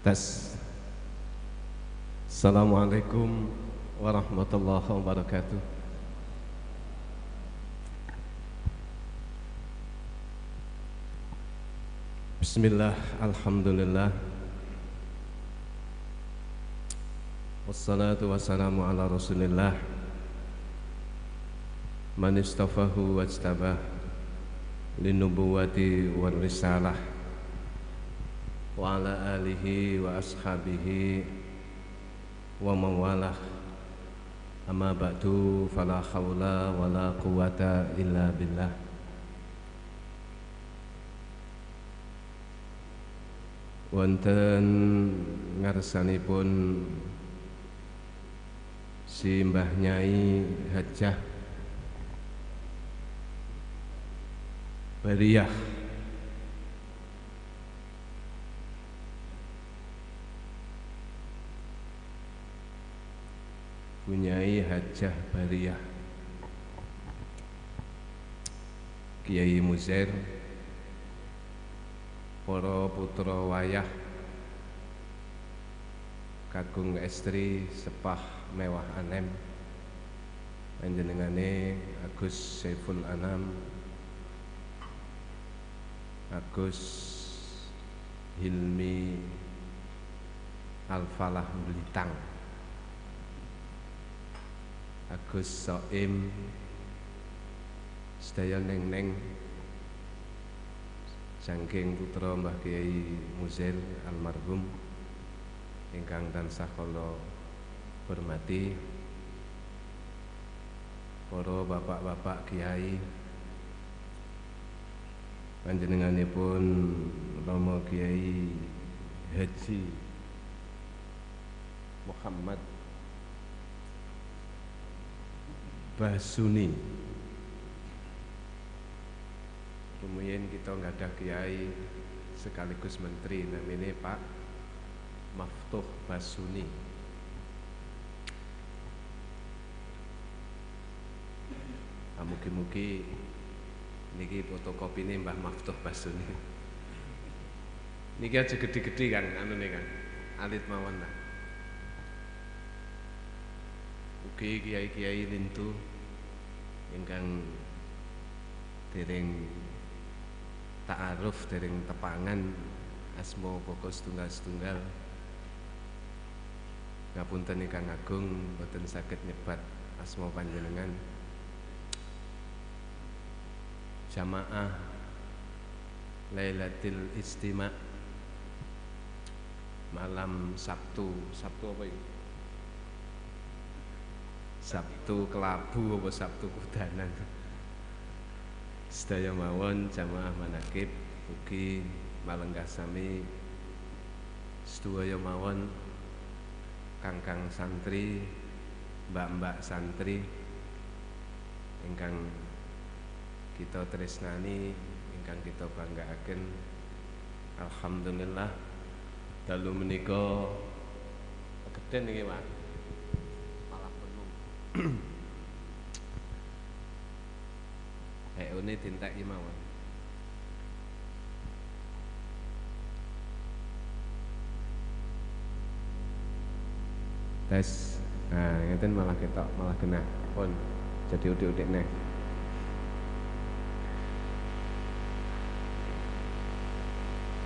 Tes. Assalamualaikum warahmatullahi wabarakatuh. Bismillah, alhamdulillah, wassalatu wassalamu ala rasulillah, man istafahu wajtabah linubuwati wal risalah, wa ala alihi wa ashabihi wa mawalah. Amma ba'du, fala hawla wa la quwata illa billah. Wonten ngarsanipun si Mbah Nyai Hajah Bariyah Bunyai Hajah Bariyah, Kiai Muzair, para putra wayah, kakung estri sepah mewah anem, panjenengane Agus Saiful Anam, Agus Hilmi Al-Falah Blitang, Agus Soim, sedaya neng-neng saking putra Mbah Kiai Muzair almarhum ingkang tansah kula hormati, para bapak-bapak kiai, panjenenganipun Romo Kiai Haji Muhammad Basuni. Kemudian kita nggak ada kiai sekaligus menteri, namanya Pak Maftuh Basuni. Nah, mugi-mugi niki fotokopine Mbah Maftuh Basuni. Niki aja gede-gede kan anu nih kan, alit mawon lah. Ugi kiai-kiai lintu ingkang dereng ta'aruf, dereng tepangan asma pokok setunggal-setunggal, ngapunten ingkang agung boten saged nyebat asma panjenengan. Jamaah Lailatul Istima malam Sabtu, Sabtu apa ini? Sabtu Kelabu apa Sabtu Kudanan. Sedaya mawon jamaah manakib ugi malenggah sami sedaya mawon kangkang santri, mbak-mbak santri ingkang kita tresnani, ingkang kita banggaaken. Alhamdulillah dalu menika keden niki Pak, malah penuh. Heune dinteki mawon. Tes. Nah, ngeten malah ketok, malah genah. Pun jadi udik-udik neh.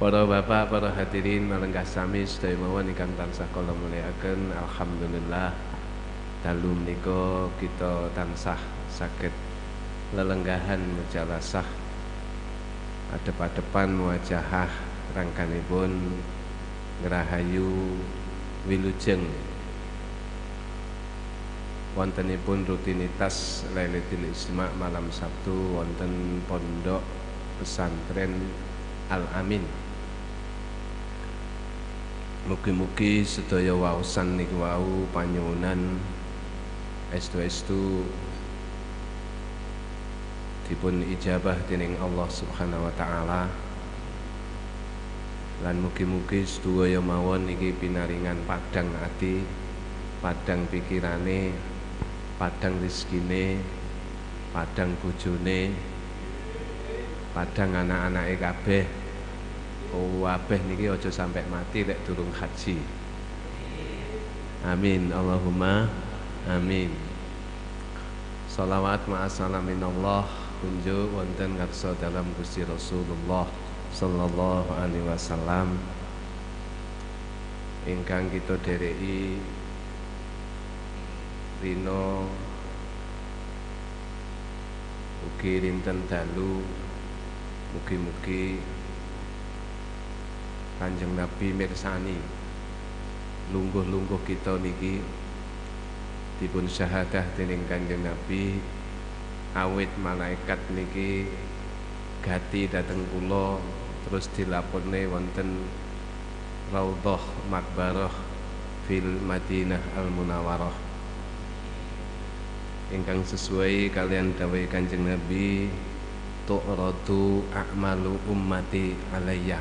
Para bapak, para hadirin malenggah sami sedaya mawon ingkang tansah kula mulyakaken. Alhamdulillah dalu menika kita tansah saged lelenggahan mujalasah, adep-adepan muwajahah rangkanipun ngrahayu wilujeng wontenipun rutinitas Lailatul Istima malam Sabtu wonten Pondok Pesantren Al Amin. Mugi-mugi sedaya waosan niku wau panyuwunan estu-estu dipun ijabah dening Allah Subhanahu wa taala. Lan mugi-mugi sedaya mawon niki pinaringan padang ati, padang pikirane, padang rezekine, padang bojone, padang anak-anake kabeh. kabeh niki aja sampai mati lek durung haji. Amin Allahumma amin. Salawat ma'asalaminallah kunjuk wonten ngarsa dalam Gusti Rasulullah sallallahu alaihi wasallam ingkang kita dereki rino ugi rinten dalu, mugi-mugi Kanjeng Nabi mirsani lungguh-lungguh kita niki dipun syahadah dening Kanjeng Nabi awit malaikat niki gati dateng kula terus dilaporne wonten Raudhah Makbarah fil Madinah Al Munawwarah ingkang sesuai kalian dawuh Kanjeng Nabi tu'radu a'malu ummati alayya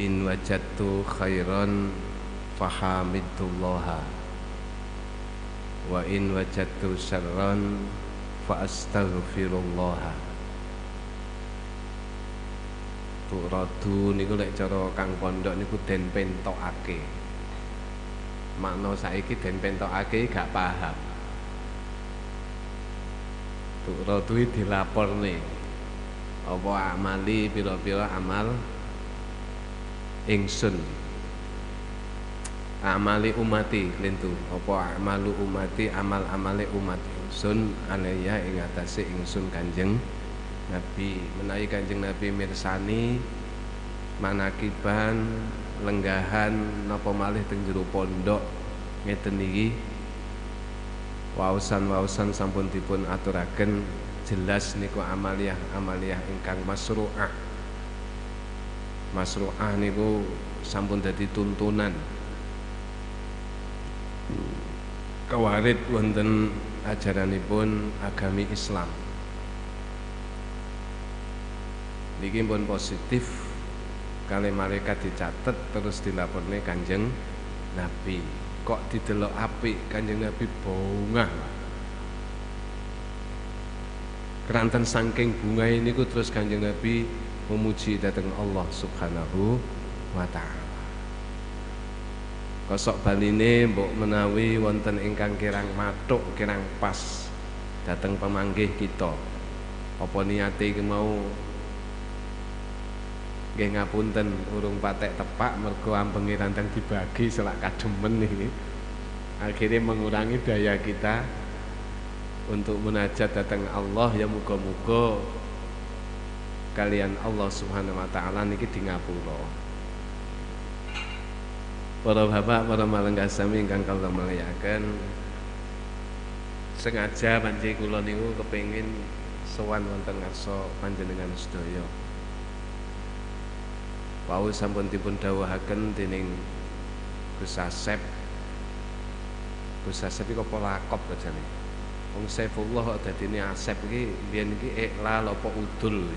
in wajadtu khairan fahamidullah wa in wajadtu syarran fa astaghfirullah. Tu'radu niku lek cara kang pondok niku den pentokake. Makna saiki den pentokake gak paham. Tu'radu dilaporne apa amali pira-pira amal ingsun, amali umati klintu apa amalu umati amal-amale umat ingsun alaiya ing atase ingsun Kanjeng Nabi. Menawi Kanjeng Nabi mirsani manakiban lenggahan napa malih teng jero pondok ngeten iki waosan-waosan sampun dipun aturaken jelas niku amaliyah-amaliyah ingkang masru'ah. Masru'ah niku sampun dadi tuntunan kawarit wonten ajaranipun agami Islam. Niki pun positif kali malaikat dicatet terus dilaporne Kanjeng Nabi. Kok didelok apik Kanjeng Nabi bungah. Keranten saking bungahe niku terus Kanjeng Nabi memuji dhateng Allah Subhanahu wa ta'ala. Kosok baline mbok menawi wonten ingkang kirang mathuk, kirang pas dhateng pemanggih kita. Apa niate iki mau nggih ngapunten urung patek tepak mergo ambenge rantang dibagi selak kademen iki. Akhirnya mengurangi daya kita untuk munajat dhateng Allah, ya muga-muga kalian Allah Subhanahu wa taala niki di ngapura. Para bapak, para malenggah sami ingkang kula mulyakaken, sengaja panci kula niku kepengin sowan wonten ngarsa panjenengan sedaya. Wau sampun dipun dawuhaken dening Gus Asep. Gus Asep iku apa lakop jane? Wong Saifullah kok dadine Asep iki biyen iki iklal apa udul.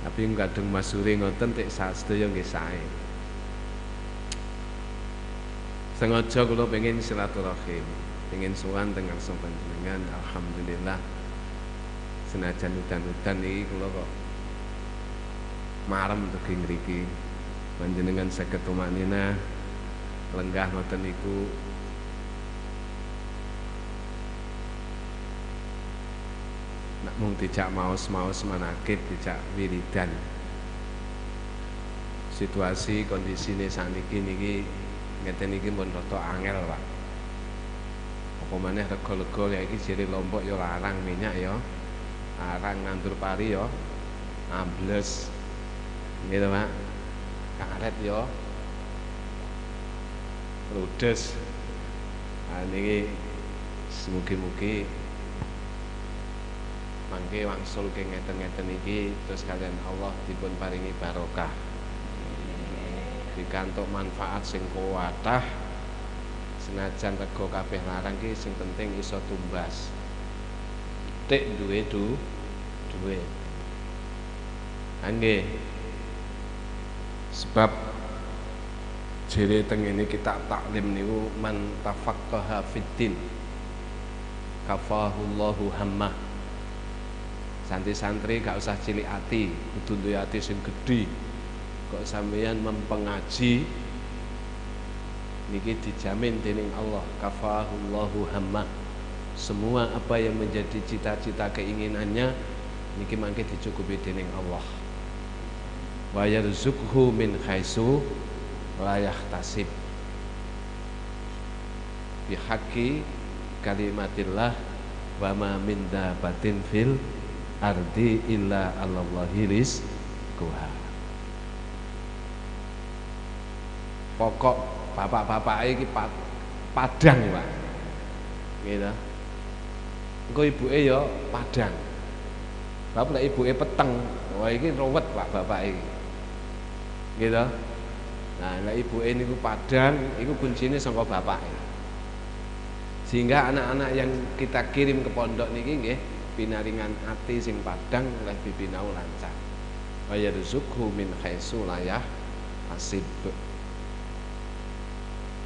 Tapi kadung masyhure ngoten tek sedaya nggih sae. Sengaja kula pengin silaturahim, pengin sowan teng ngarsa panjenengan. Alhamdulillah senajan udan-udan iki kula kok marem dugi ngriki. Panjenengan saged tumakninah lenggah ngoten niku. Nak mung dijak maos-maos manakib, dijak wiridan. Situasi kondisine sakniki niki ngeten iki pun rada angel, Pak. Apa maneh rega-rega ya iki jere Lombok ya larang minyak ya. Larang nandur pari ya ambles. Gitu, Pak. Karet ya ludes. Nah niki mugi-mugi mangke wangsul ke ngeten-ngeten iki terus kalian Allah dipun paringi barokah, dikantuk manfaat sing kuwatah. Senajan rega kabeh larang ki sing penting iso tumbas, tik duwe duwe. Nggih, sebab jere teng ngene kitab taklim niku man tafaqqaha fiddin kafahullahu hammah. Santri-santri gak usah cilik ati, kudu duwe ati sing gedhe. Kok sampeyan mempengaji niki dijamin dening Allah, kafahullahu hammah. Semua apa yang menjadi cita-cita keinginannya niki mangke dicukupi dening Allah. Wa yarzuqhu min haitsu la yahtasib. Bihaqqi kalimatillah wa ma min dabatin fil ardi illa 'alallahi rizquha. Pokok bapak-bapak iki padang, Pak. Gitu. Engko ibuke ya padang. Bapak lek ibuke peteng, wah iki ruwet Pak bapak iki. Gitu. Nah, lek ibuke niku padang, iku kuncine saka bapake. Sehingga anak-anak yang kita kirim ke pondok niki nggih pinaringan ati sing padang oleh bibinau lancar. Wa yarzuqhu min haitsu la yahtasib.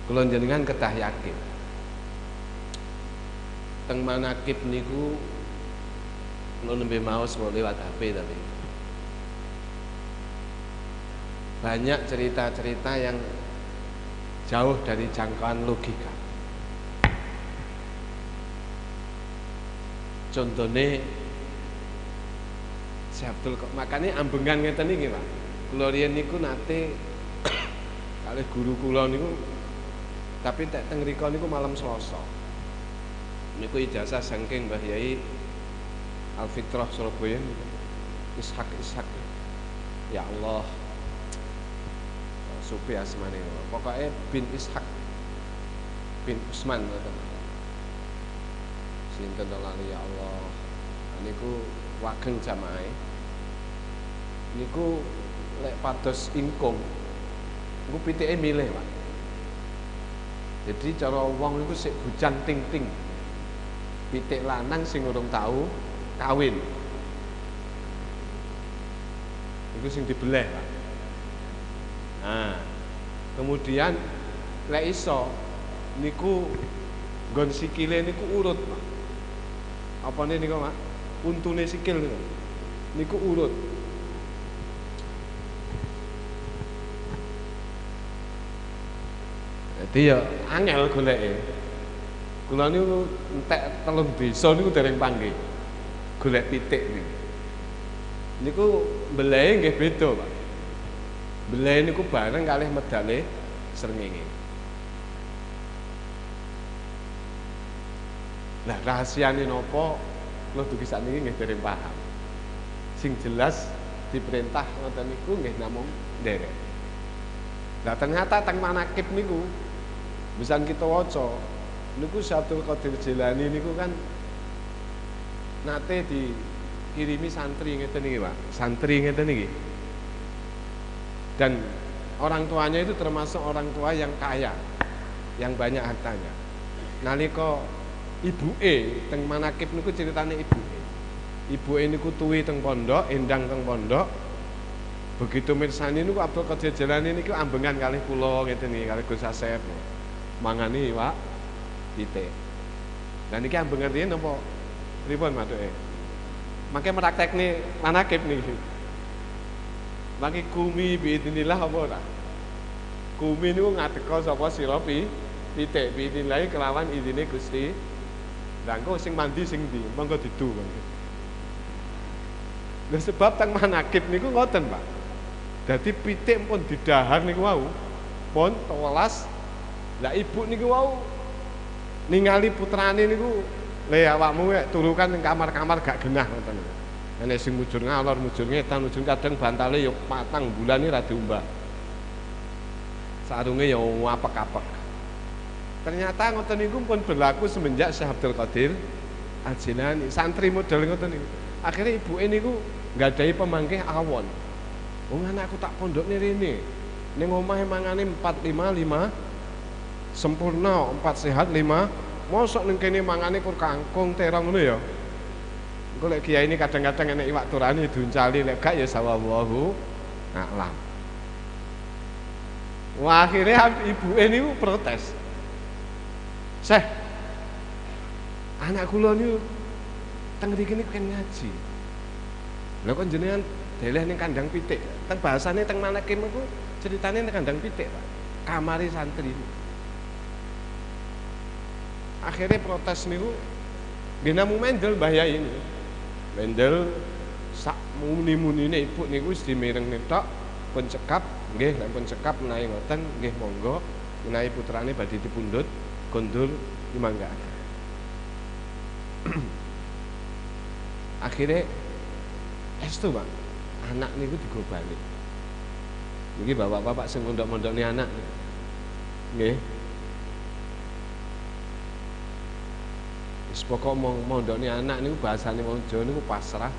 Kula jenengan kedah yakin. Teng manakib niku kula nembe maos lewat HP tapi banyak cerita-cerita yang jauh dari jangkauan logika. Contohnya Syekh Abdul kok makane ambengan ngeten iki, Pak. Kula riyen niku nate kalih guru kula niku, tapi tek teng mriku niku malam Selasa. Niku ijazah saking Mbah Yai Al Fitrah Surabaya niku. Ishak Ishak. Ya Allah. Supi asmane. Pokoke bin Ishak bin Usman ngoten. Sinten lali ya Allah. Niku wageng jamaah. Niku lek pados ingkung niku pitike milih, Pak. Jadi cara wong niku sik bujang ting-ting. Pitik lanang sing urung tau kawin. Iku sing dibeleh, Pak. Nah, kemudian lek iso niku nggon sikile niku urut, Pak. Apane niku, Pak? Untune sikil niku. Niku urut. Jadi ya angel goleke. Kula niku entek 3 desa niku dereng panggih. Golek pitik niku. Niku mbelehe nggih beda, Pak. Mbelehe niku bareng kalih medale srengenge. Lah rahasiane napa kula dugi sakniki nggih dereng paham. Sing jelas diperintah ngoten niku nggih namung nderek. Lah ternyata teng manakib niku bisa kita waca niku Syekh Abdul Qadir Jilani niku kan nate dikirimi santri ngeten niki, Pak. Santri ngeten niki. Dan orang tuanya itu termasuk orang tua yang kaya, yang banyak hartanya. Nalika ibuke teng manakib niku ceritane ibuke. Ibuke niku tuwi teng pondok, endang teng pondok. Begitu mirsani niku Abdul Qadir Jilani niku ambengan kalih kula ngeten niki, kalih Gus Asep. Mangani iwak pitik. Lah niki ambengan riyen napa pripun mathuke? Mangke mraktekne manakib niki. Mangke kumi biidznillah apa ora? Kumi niku ngadeka sapa sira pitik biidznillah kelawan izine Gusti. Lah engko sing mandi sing ndi? Monggo didu mangke. Lha sebab teng manakib niku ngoten, Pak. Dadi pitik pun didahar niku wau, pun tewelas. Lah ibu niku wau ningali putrane niku, le awakmu wek turu kan ning kamar-kamar gak genah ngoten. Nek sing mujur ngalor, mujur ngetan, mujur kadang bantale ya patang bulan iki ra diumbah. Sarunge ya apek-apek. Ternyata ngoten niku pun berlaku semenjak Syekh Abdul Qadir Al-Jilani, santri model ngoten niku. Akhirnya ibuke niku nggadahi pemangkih awon. Wong anakku tak pondokne rene. Ning omahe mangane 4 5 5 sempurna, 4 sehat 5. Mosok ning kene mangane kur kangkung terong ngono ya. Engko lek kiai ini kadang-kadang enek iwak turani diuncali, lek gak ya sawallahu a'lam. Wah, akhirnya ibuke niku protes. Syekh, anak kula niku teng mriki niku kan ngaji. Lha kok jenengan deleh ning kandang pitik. Teng bahasane teng Manaqib niku ceritane ning kandang pitik, Pak. Kamare santri. Akhirnya protes niku nggih namung mendel Mbah Yai niku. Mendel sak muni-munine ibu niku wis dimireng tok pun cekap nggih, nek pun cekap menawi ngoten nggih monggo, menawi putrane badhe dipundhut kondur nyumanggaaken. Akhirnya estu Pak, anak niku digo balik. Niki bapak-bapak sing mondok-mondokne anak nggih. Wis pokok mondokne anak niku bahasane wong Jawa niku pasrah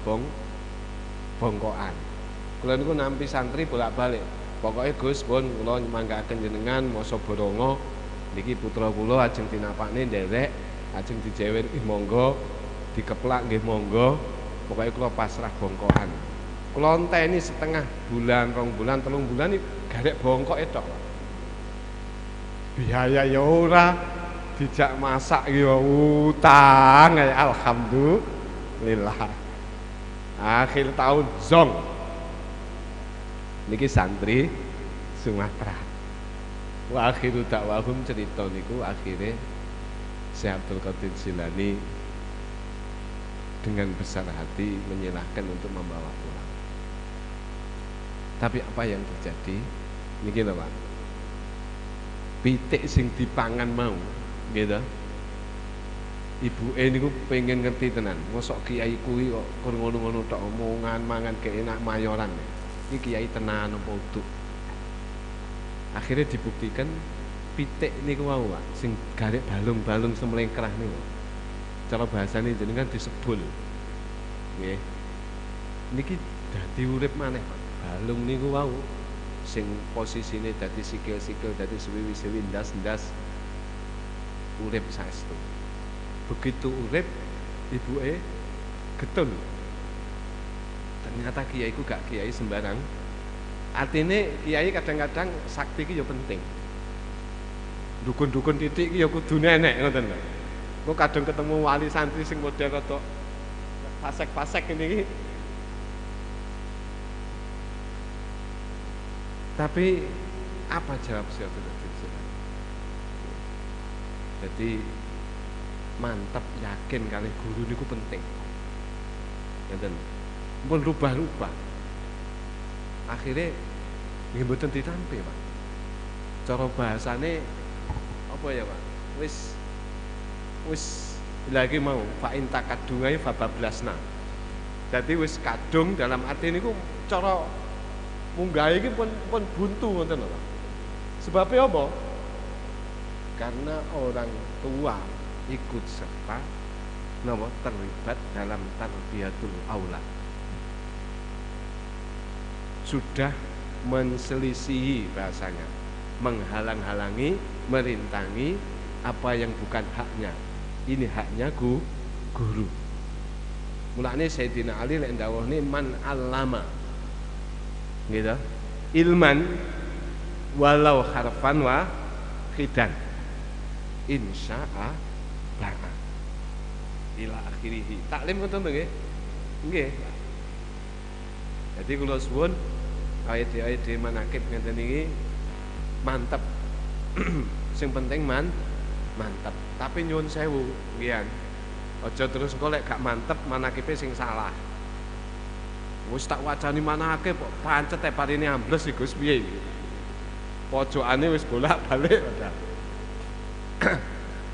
bongkoan. Kula niku nampi santri bolak-balik. Pokoke Gus pun kula nyumanggaaken jenengan masa borongo niki putra kula ajeng tinapakne nderek, ajeng dijewer nggih monggo, dikeplak nggih monggo. Pokoke kula pasrah bongkoan. Kula enteni setengah bulan, 2 bulan, 3 bulan iki garek bongkoke tok. Biaya ya ora, dijak masak ya utang, alhamdulillah. Akhir tahun zong. Niki santri Sumatera. Wa akhiru dakwahum cerita niku akhire Syekh Abdul Qadir Jilani dengan besar hati menyilahkan untuk membawa pulang. Tapi apa yang terjadi? Niki lho Pak. Pitik sing dipangan mau, gitu. Ibuke niku pengen ngerti tenan. Mosok kiai kuwi kok kur ngono-ngono tok omongan mangan gak enak mayoran. Iki kiai tenan apa uduk. Akhirnya dibuktikan pitik niku wau Pak, sing garek balung-balung semlengkrah niku. Cara bahasane jenengan disebul. Nggih. Niki dadi urip maneh Pak. Balung niku wau sing posisine dadi sikil-sikil, dadi suwi-suwi ndas-ndas urip saestu. Begitu urip ibuke getun. Ternyata kiai ku gak kiai sembarang. Artine kiai kadang-kadang sakti ki ya penting. Dukun-dukun titik ki ya kudune enek ngoten lho. Engko kadung ketemu wali santri sing model rada fasek-fasek ngene iki. Tapi apa jawab Syekh Abdul Qadir Jilani? Jadi mantap yakin kali guru niku penting. Ngeten. Pun rubah-rubah. Akhirnya nggih mboten ditampi, Pak. Cara bahasane apa ya, Pak? Wis lagi mau fa in takadungai fa bablasna. Dadi wis kadung dalam arti niku cara munggahe iki pun buntu ngoten lho, Pak. Sebabnya apa? Karena orang tua ikut serta napa terlibat dalam tarbiyatul aulad. Sudah menselisihi bahasanya, menghalang-halangi, merintangi apa yang bukan haknya. Ini haknya guru. Mulane Sayyidina Ali lek ndawuhne man allama gitu, ilman walau harfan wa khidan insya'a ba'a ila akhirih. Taklim ngoten to nggih? Nggih. Jadi kula suwun ayat-ayat manakib ngeten iki mantep. Sing penting mantep. Tapi nyuwun sewu nggih. Aja terus engko lek gak mantep manakibe sing salah. Wis tak wacani manakib kok pancet e parine ambles iki Gus piye iki. Pojokane wis bolak-balik padahal.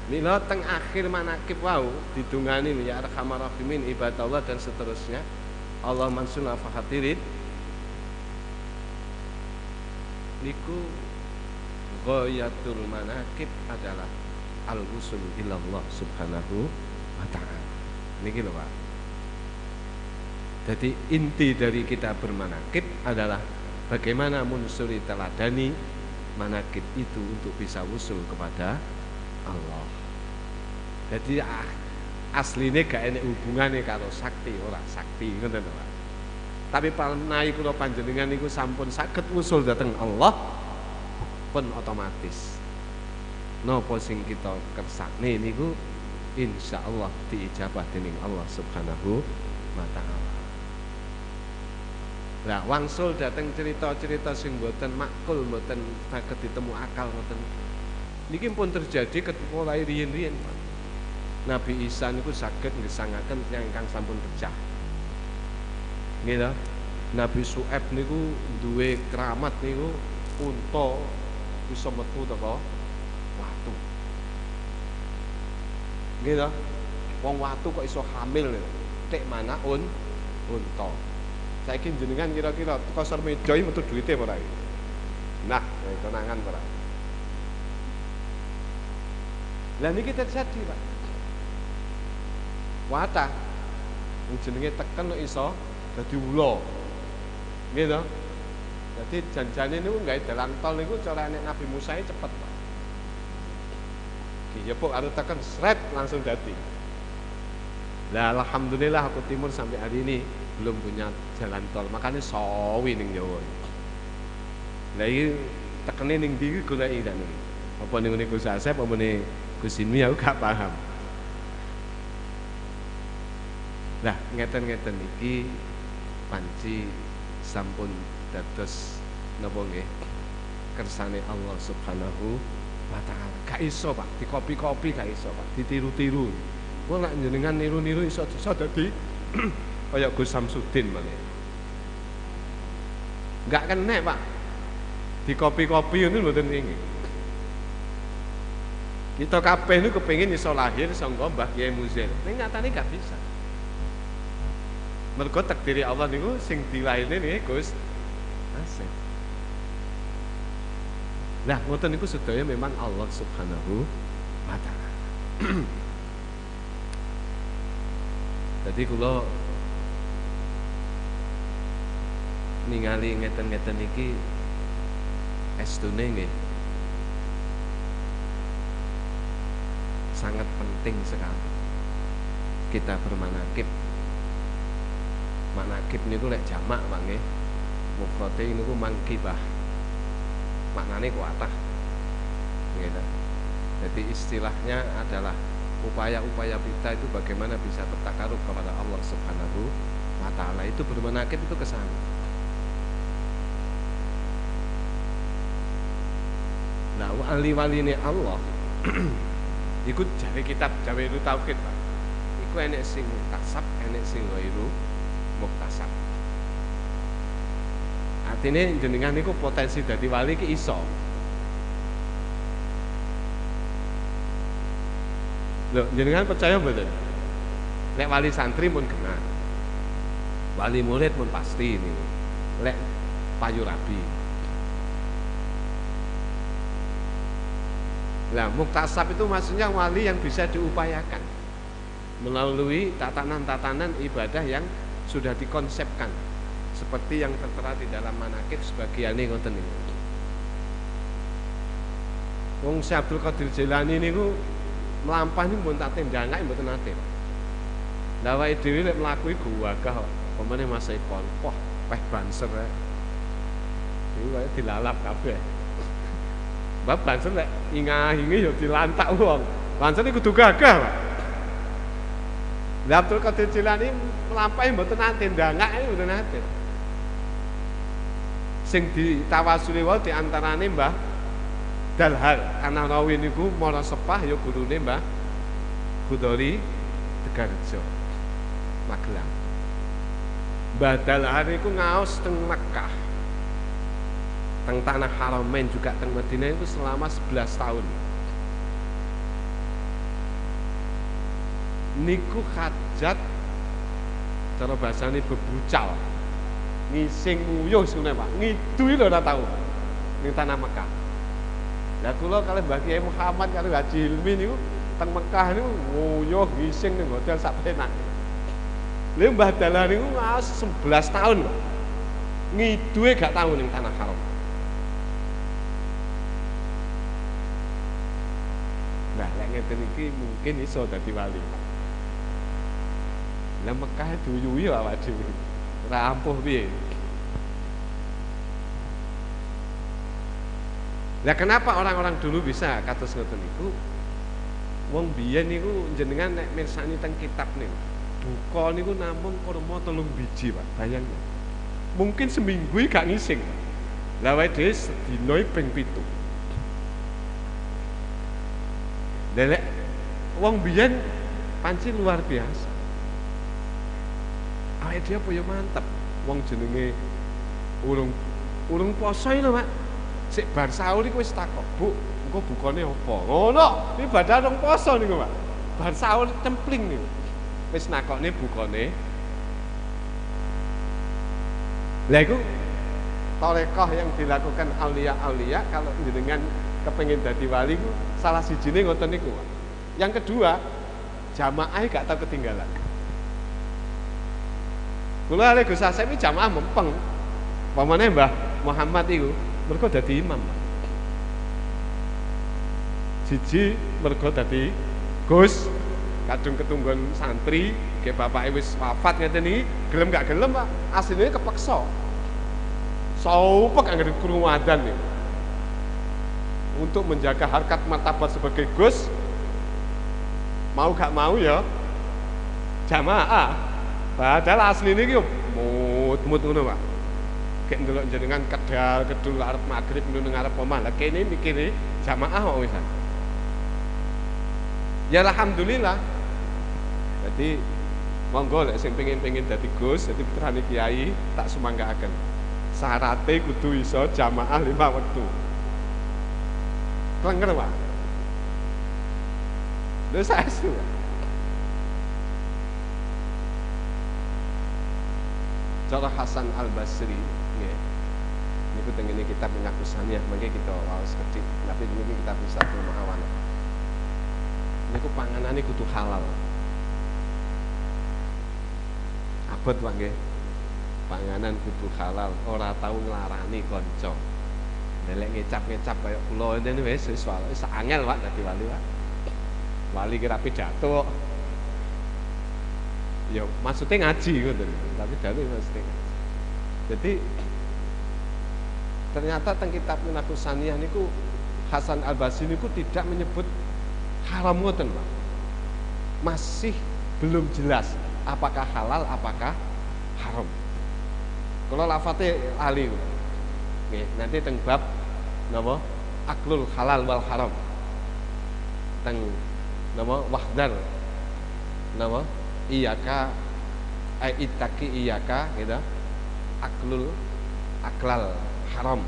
Mila teng akhir manakib wau didungani ya arhamar rahimin ibadallah dan seterusnya. Allah mansunna fahatirin niku ghayatul manakib adalah al-wusul ilallah subhanahu wa ta'ala. Niki lho Pak. Jadi inti dari kita bermanakib adalah bagaimana munsuri teladani manakib itu untuk bisa wusul kepada Allah. Jadi asline gak enek hubungane karo sakti ora sakti ngoten lho Pak. Tapi menawi kula panjenengan niku sampun saged wusul dhateng Allah pun otomatis napa sing kita kersakne niku insyaallah diijabah dening Allah Subhanahu wa taala. Lah wangsul dateng cerita-cerita sing mboten makul, mboten saged ditemu akal ngoten. Niki pun terjadi mulai riyin-riyin, Pak. Nabi Isa niku saged ngesangaken tiyang ingkang sampun pecah. Nggih to? Nabi Su'aib niku duwe keramat niku unta iso metu teko watu. Nggih to? Wong watu kok iso hamil lho. Tek mana unta. Saiki jenengan kira-kira teko sor meja iki metu duwite apa ora iki? Nah, konangan ora. Lah niki terjadi, Pak. Watah wong jenenge teken kok iso dadi ula. Nggih to? Dadi janjane niku gawe dalan tol niku cara nek Nabi Musa iki cepet, Pak. Diyepuk karo teken sret langsung dadi. Lah alhamdulillah aku timur sampai hari ini belum punya jalan tol, makanya sawi ning Jawa. Lah iki tekene ning ndi iki goleki ta niki. Apa ning ngene Gus Asep apa ning Gus Inmi aku gak paham. Lah ngeten-ngeten iki panci sampun dados napa nggih kersane Allah Subhanahu wa taala. Gak iso, Pak, dikopi-kopi gak iso, Pak, ditiru-tiru. Wong nek jenengan niru-niru iso dadi kaya Gus Samsudin malah. Enggak kena, Pak. Dikopi-kopi ngono mboten ingin. Kita kabeh niku kepengin iso lahir sangka Mbah Kiai Muzair. Ning nyatane gak bisa. Mergo takdiri Allah niku sing dilahirne nggih Gus Asep. Lah ngoten niku sedaya memang Allah Subhanahu wa taala. Dadi kula ningali ngeten-ngeten iki estune nggih sangat penting sekali kita bermanakib. Manakib niku lek jamak Pak nggih. Mufrade niku mangkibah. Maknane kuatah. Nggih ta. Jadi istilahnya adalah upaya-upaya kita itu bagaimana bisa bertakarub kepada Allah Subhanahu wa taala. Itu bermanakib itu ke sana. Nah, wali-waline Allah iku jare kitab Jawahirut Tauhid, Pak. Iku enek sing muktasab, enek sing ghairu muktasab. Artine jenengan niku potensi dadi wali ki iso. Lho, jenengan percaya mboten? Lek wali santri pun kena. Wali murid pun pasti niku. Lek payu rabi. Lah muktasab itu maksudnya wali yang bisa diupayakan melalui tatanan-tatanan ibadah yang sudah dikonsepkan seperti yang tertera di dalam manakib sebagian ini ngoten niku. Wong Syekh Abdul Qadir Jailani niku mlampah niku mboten tate ndangak mboten nate. Lah awake dhewe lek mlaku iku gagah kok. Pemene Mas Ekon, wah peh banser rek. Iku kaya dilalap kabeh. Mbah banser lek ingah-ingi ya dilantak wong. Banser iku kudu gagah, Pak. Lah Abdul Qadir Jailani mlampahe mboten nate ndangak mboten nate. Sing ditawasuli wae diantarane Mbah Dalhar Anarawi niku mara sepah ya gurune Mbah Khudori Tegarjo Magelang. Mbah Dalhar niku ngaos teng Mekah, teng tanah Haramain juga teng Madinah itu selama 11 tahun. Niku hajat cara bahasane bebucal. Ngising nguyuh sune Pak. Ngidui lho ora tau ning tanah Mekah. Lah kula kalih Mbah Kiai Muhammad karo Haji Hilmi niku teng Mekah niku nguyuh ngising ning hotel sak penak. Lha Mbah Dalah niku ngaos 11 tahun lho. Ngiduhe gak tau ning tanah Haram. Nah, lek ngeten iki mungkin iso dadi wali. Lah Mekah diuyuhi awak dhewe. Ora ampuh piye. Lah kenapa orang-orang dulu bisa kados ngoten niku? Wong biyen niku jenengan nek mirsani teng kitab niku, duka niku namung kurma 3 biji, Pak. Bayangno. Mungkin seminggu gak ngising. Lah awake dhewe sedina ping 7. Lha wong biyen panci luar biasa. Awake dhewe apa ya mantep. Wong jenenge urung poso iki lho, Pak. Sik bar sahur iku wis takok, "Bu, engko bukane apa?" Ngono, iki badal rong poso niku, Pak. Bar sahur cempling niku. Wis nakokne bukane. Lah iku tarekah yang dilakukan aulia-aulia kalau jenengan kepengin dadi wali ku salah sijine ngoten niku, Pak. Yang kedua, jamaah gak tau ketinggalan. Kula ale Gus Asep iki jamaah mempeng. Pamane Mbah Muhammad iku mergo dadi imam, Pak. Siji mergo dadi Gus, kadung ketunggon santri, ge bapake wis wafat ngeten iki, gelem gak gelem, Pak, asline kepeksa. Saupek anggere krungu adzan niku. Untuk menjaga harkat martabat sebagai Gus, mau gak mau ya jamaah. Padahal asline iki mut-mut ngono, Pak. Kayak ndelok jenengan kedal kedul arep magrib ngono ngarep omah. Lah kene mikire jamaah kok wisan. Ya alhamdulillah. Jadi monggo lek sing pengin-pengin dadi Gus, dadi putrane kiai, tak sumanggaaken. Syarate kudu iso jamaah 5 wektu. Klenger, Pak. Lho saestu. Cara Hasan Al Basri nggih. Niku tengene kitab Minhakus Saniyah, mangke kita waos kedhik, tapi niki kitab Satu Ma'awana. Niku panganane kudu halal. Abot, Pak nggih. Panganan kudu halal, ora tau nglarani kanca. Lek ngecap-ngecap kaya kula ngene wis wis angel, Pak, dadi wali, Pak. Wali kira pidato kok. Ya maksudnya ngaji ngoten, tapi pidato maksudnya ngaji. Jadi ternyata teng kitab Minhakus Saniyah niku Hasan Al Basri niku tidak menyebut haram ngoten, Pak. Masih belum jelas apakah halal apakah haram. Kalau lafate ahli nggih, nanti teng bab napa aklul halal wal haram. Teng napa wahdar napa iyaka ittaqi iyaka gitu. Aklul aklal haram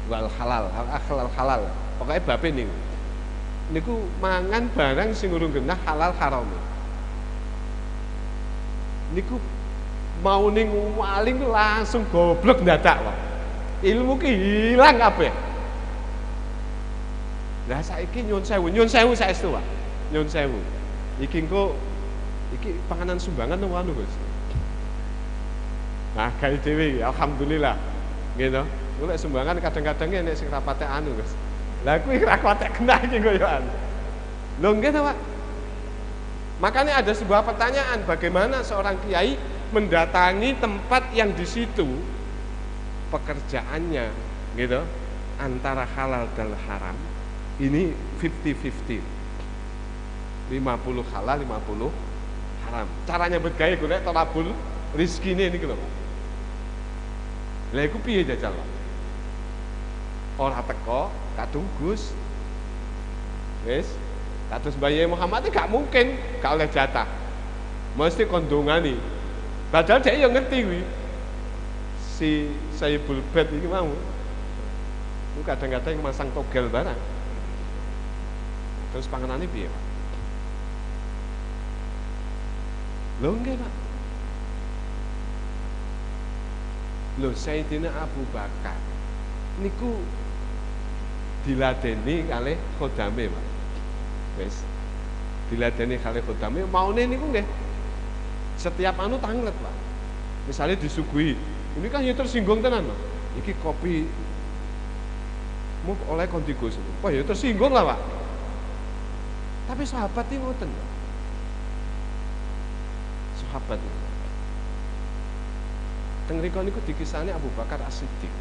wal halal, aklal halal. Pokoknya babe niku. Niku mangan barang sing urung genah halal haram. Niku mau ning waling langsung goblok ndadak, Pak. Ilmu ki hilang kabeh. Lah saiki nyun sewu saestu, Pak. Nyun sewu. Iki engko iki panganan sumbangan nang anu, Gus. Nah, gawe dhewe alhamdulillah. Nggih to. Golek sumbangan kadang-kadang nek sing rapate anu, Gus. Lah kuwi ra kuatek genah iki koyo anu. Lho nggih to, Pak. Makanya ada sebuah pertanyaan, bagaimana seorang kiai mendatangi tempat yang di situ pekerjaannya gitu antara halal dan haram ini 50-50, 50 halal 50 haram. Caranya bergaya golek tolabul rizkine niku lho, Pak. Lha iku piye jajal, Pak? Ora teko kadung Gus. Wis, kados Mbah Yai Muhammad iki gak mungkin gak oleh jatah. Mesti kondongani. Padahal dia yang ngerti kuwi. Si Saibul Bet iki mau. Ku kadang-kadang masang togel barang. Terus panganane piye, Pak? Lho nggih, Pak. Lho Sayyidina Abu Bakar niku diladeni kalih khodame, Pak. Wis. Diladeni kalih khodame maune niku nggih. Setiap anu tanglet, Pak. Misalnya disuguhi, ini kan ya tersinggung tenan, Pak. Iki kopi mu oleh kondi Gus. Wah, ya tersinggung lah, Pak. Tapi sahabat iki ngoten, Pak. Sahabat niku. Teng mriku niku dikisahne Abu Bakar As-Siddiq.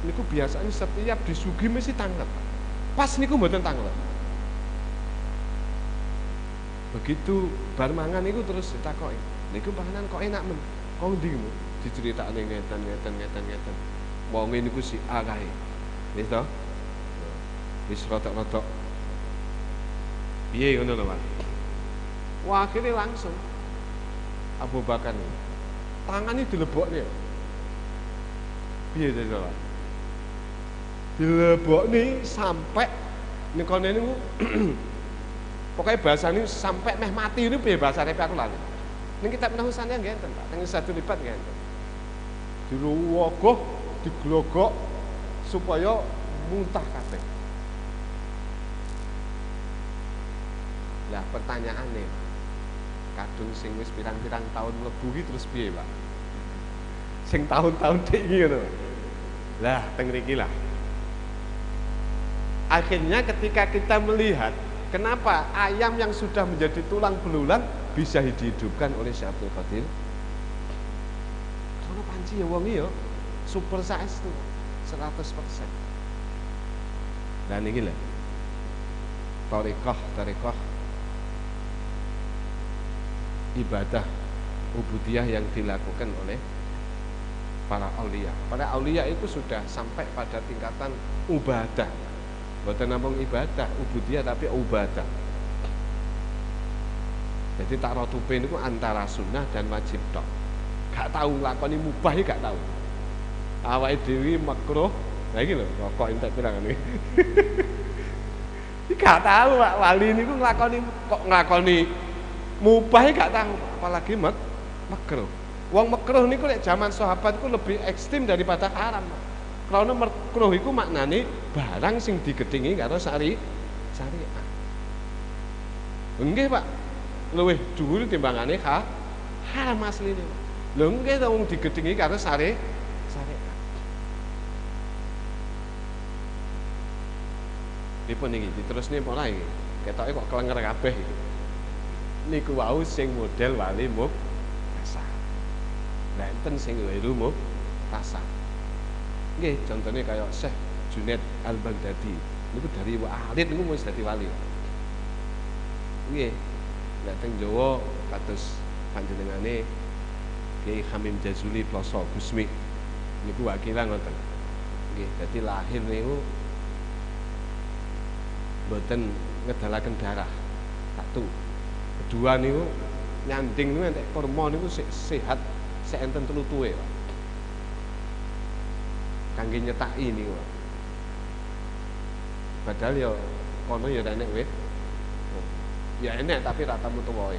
Niku biasanya setiap disuguhi mesti tanglet, Pak. Pas niku mboten tanglet. Begitu bar mangan niku terus ditakoki, niku panganan kok enak men. Kok ndi mu? Diceritakne ngeten ngeten ngeten ngeten. Wong niku si A kae. Wis to? Wis rotok-rotok. Piye ngono lho, Pak? Wah, akhirnya langsung Abu Bakar tangane dilebokne. Piye to, Pak? Dilebokne sampai nikone niku pokoknya bahasane sampai meh mati niku piye bahasane aku lali. Ning kitab Nahusane nggih enten, Pak. Teng satu lipat nggih enten. Dirogoh, diglogok supaya muntah kabeh. Lah pertanyaane, kadung sing wis pirang-pirang tahun mlebu iki terus piye, Pak? Sing tahun-tahun dik iki ngono. Lah teng mriki lah. Akhirnya ketika kita melihat kenapa ayam yang sudah menjadi tulang belulang bisa dihidupkan oleh Syekh Abdul Qadir. Karena panci ya wong ya super saestu 100%. Dan ini lah thariqah ibadah ubudiyah yang dilakukan oleh para aulia. Para aulia itu sudah sampai pada tingkatan ubadah. Mboten namung ibadah ubudiyah tapi ubadah. Jadi tarotupe niku antara sunnah dan wajib tok. Gak tau nglakoni mubah iki gak tau. Awake dhewe makruh. Lah iki lho rokok entek pirang iki. Iki gak tau Pak, wali niku nglakoni kok nglakoni mubah iki gak tau, apalagi makruh. Wong makruh niku lek zaman sahabat iku lebih ekstrim daripada haram. Karena makruh iku maknane barang sing digedhingi karo syariat. Nggih, Pak. Luwih dhuwur timbangane haram asline. Lho nggih to wong digedhingi karo syariat. Pripun iki diterusne apa ora iki? Ketoke kok klenger kabeh iki. Niku wau sing model wali muktasar. Lah enten sing wiru muktasar. Nggih, contone kaya Syekh Junaid Al-Baghdadi. Niku dari alit niku wis dadi wali. Nggih. Nek teng Jawa kados panjenengane Kiai Hamim Jazuli Ploso Gusmi niku wakilan ngoten. Nggih, dadi lahir niku mboten ngedalaken darah. Satu. Kedua niku nyanding niku entek kurma niku sehat sik enten tlutuhe, Pak. Kangge nyetaki niku. Padahal ya kono ya enek wit. Ya enek tapi ra temu tuwae.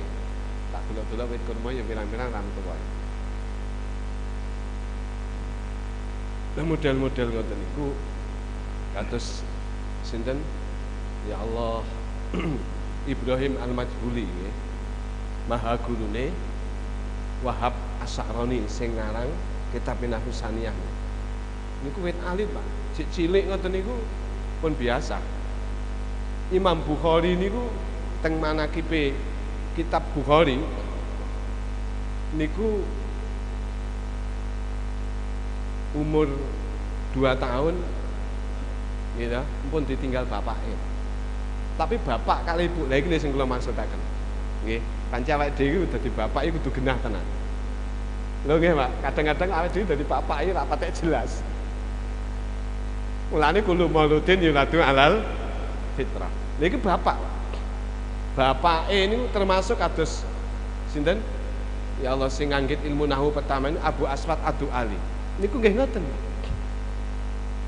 Tak delok-delok wit kurma ya pirang-pirang ra tuwae. Lah model-model ngoten niku kados sinten? Ya Allah Ibrahim Al-Majhuli nggih. Maha gurune Wahab As-Sa'rani sing ngarang kitab Nahwu Saniyah. Niku wit alit, Pak. Cik cilik ngoten niku pun biasa. Imam Bukhari niku teng manakibe kitab Bukhari niku umur 2 tahun gitu, pun ditinggal bapake. Tapi bapak kali ibu, lha iki sing kula maksudaken. Nggih, kanca awake dhewe dadi bapak iku kudu genah tenan. Lho nggih, Pak, kadang-kadang awake dhewe dadi bapak iki ra patek jelas. Mulane kulo mauludin yuladu alal fitrah. Lha iki bapak. Bapake niku termasuk kados sinten? Ya Allah sing nganggit ilmu nahwu pertama ini Abu Aswad Adu Ali. Niku nggih ngoten.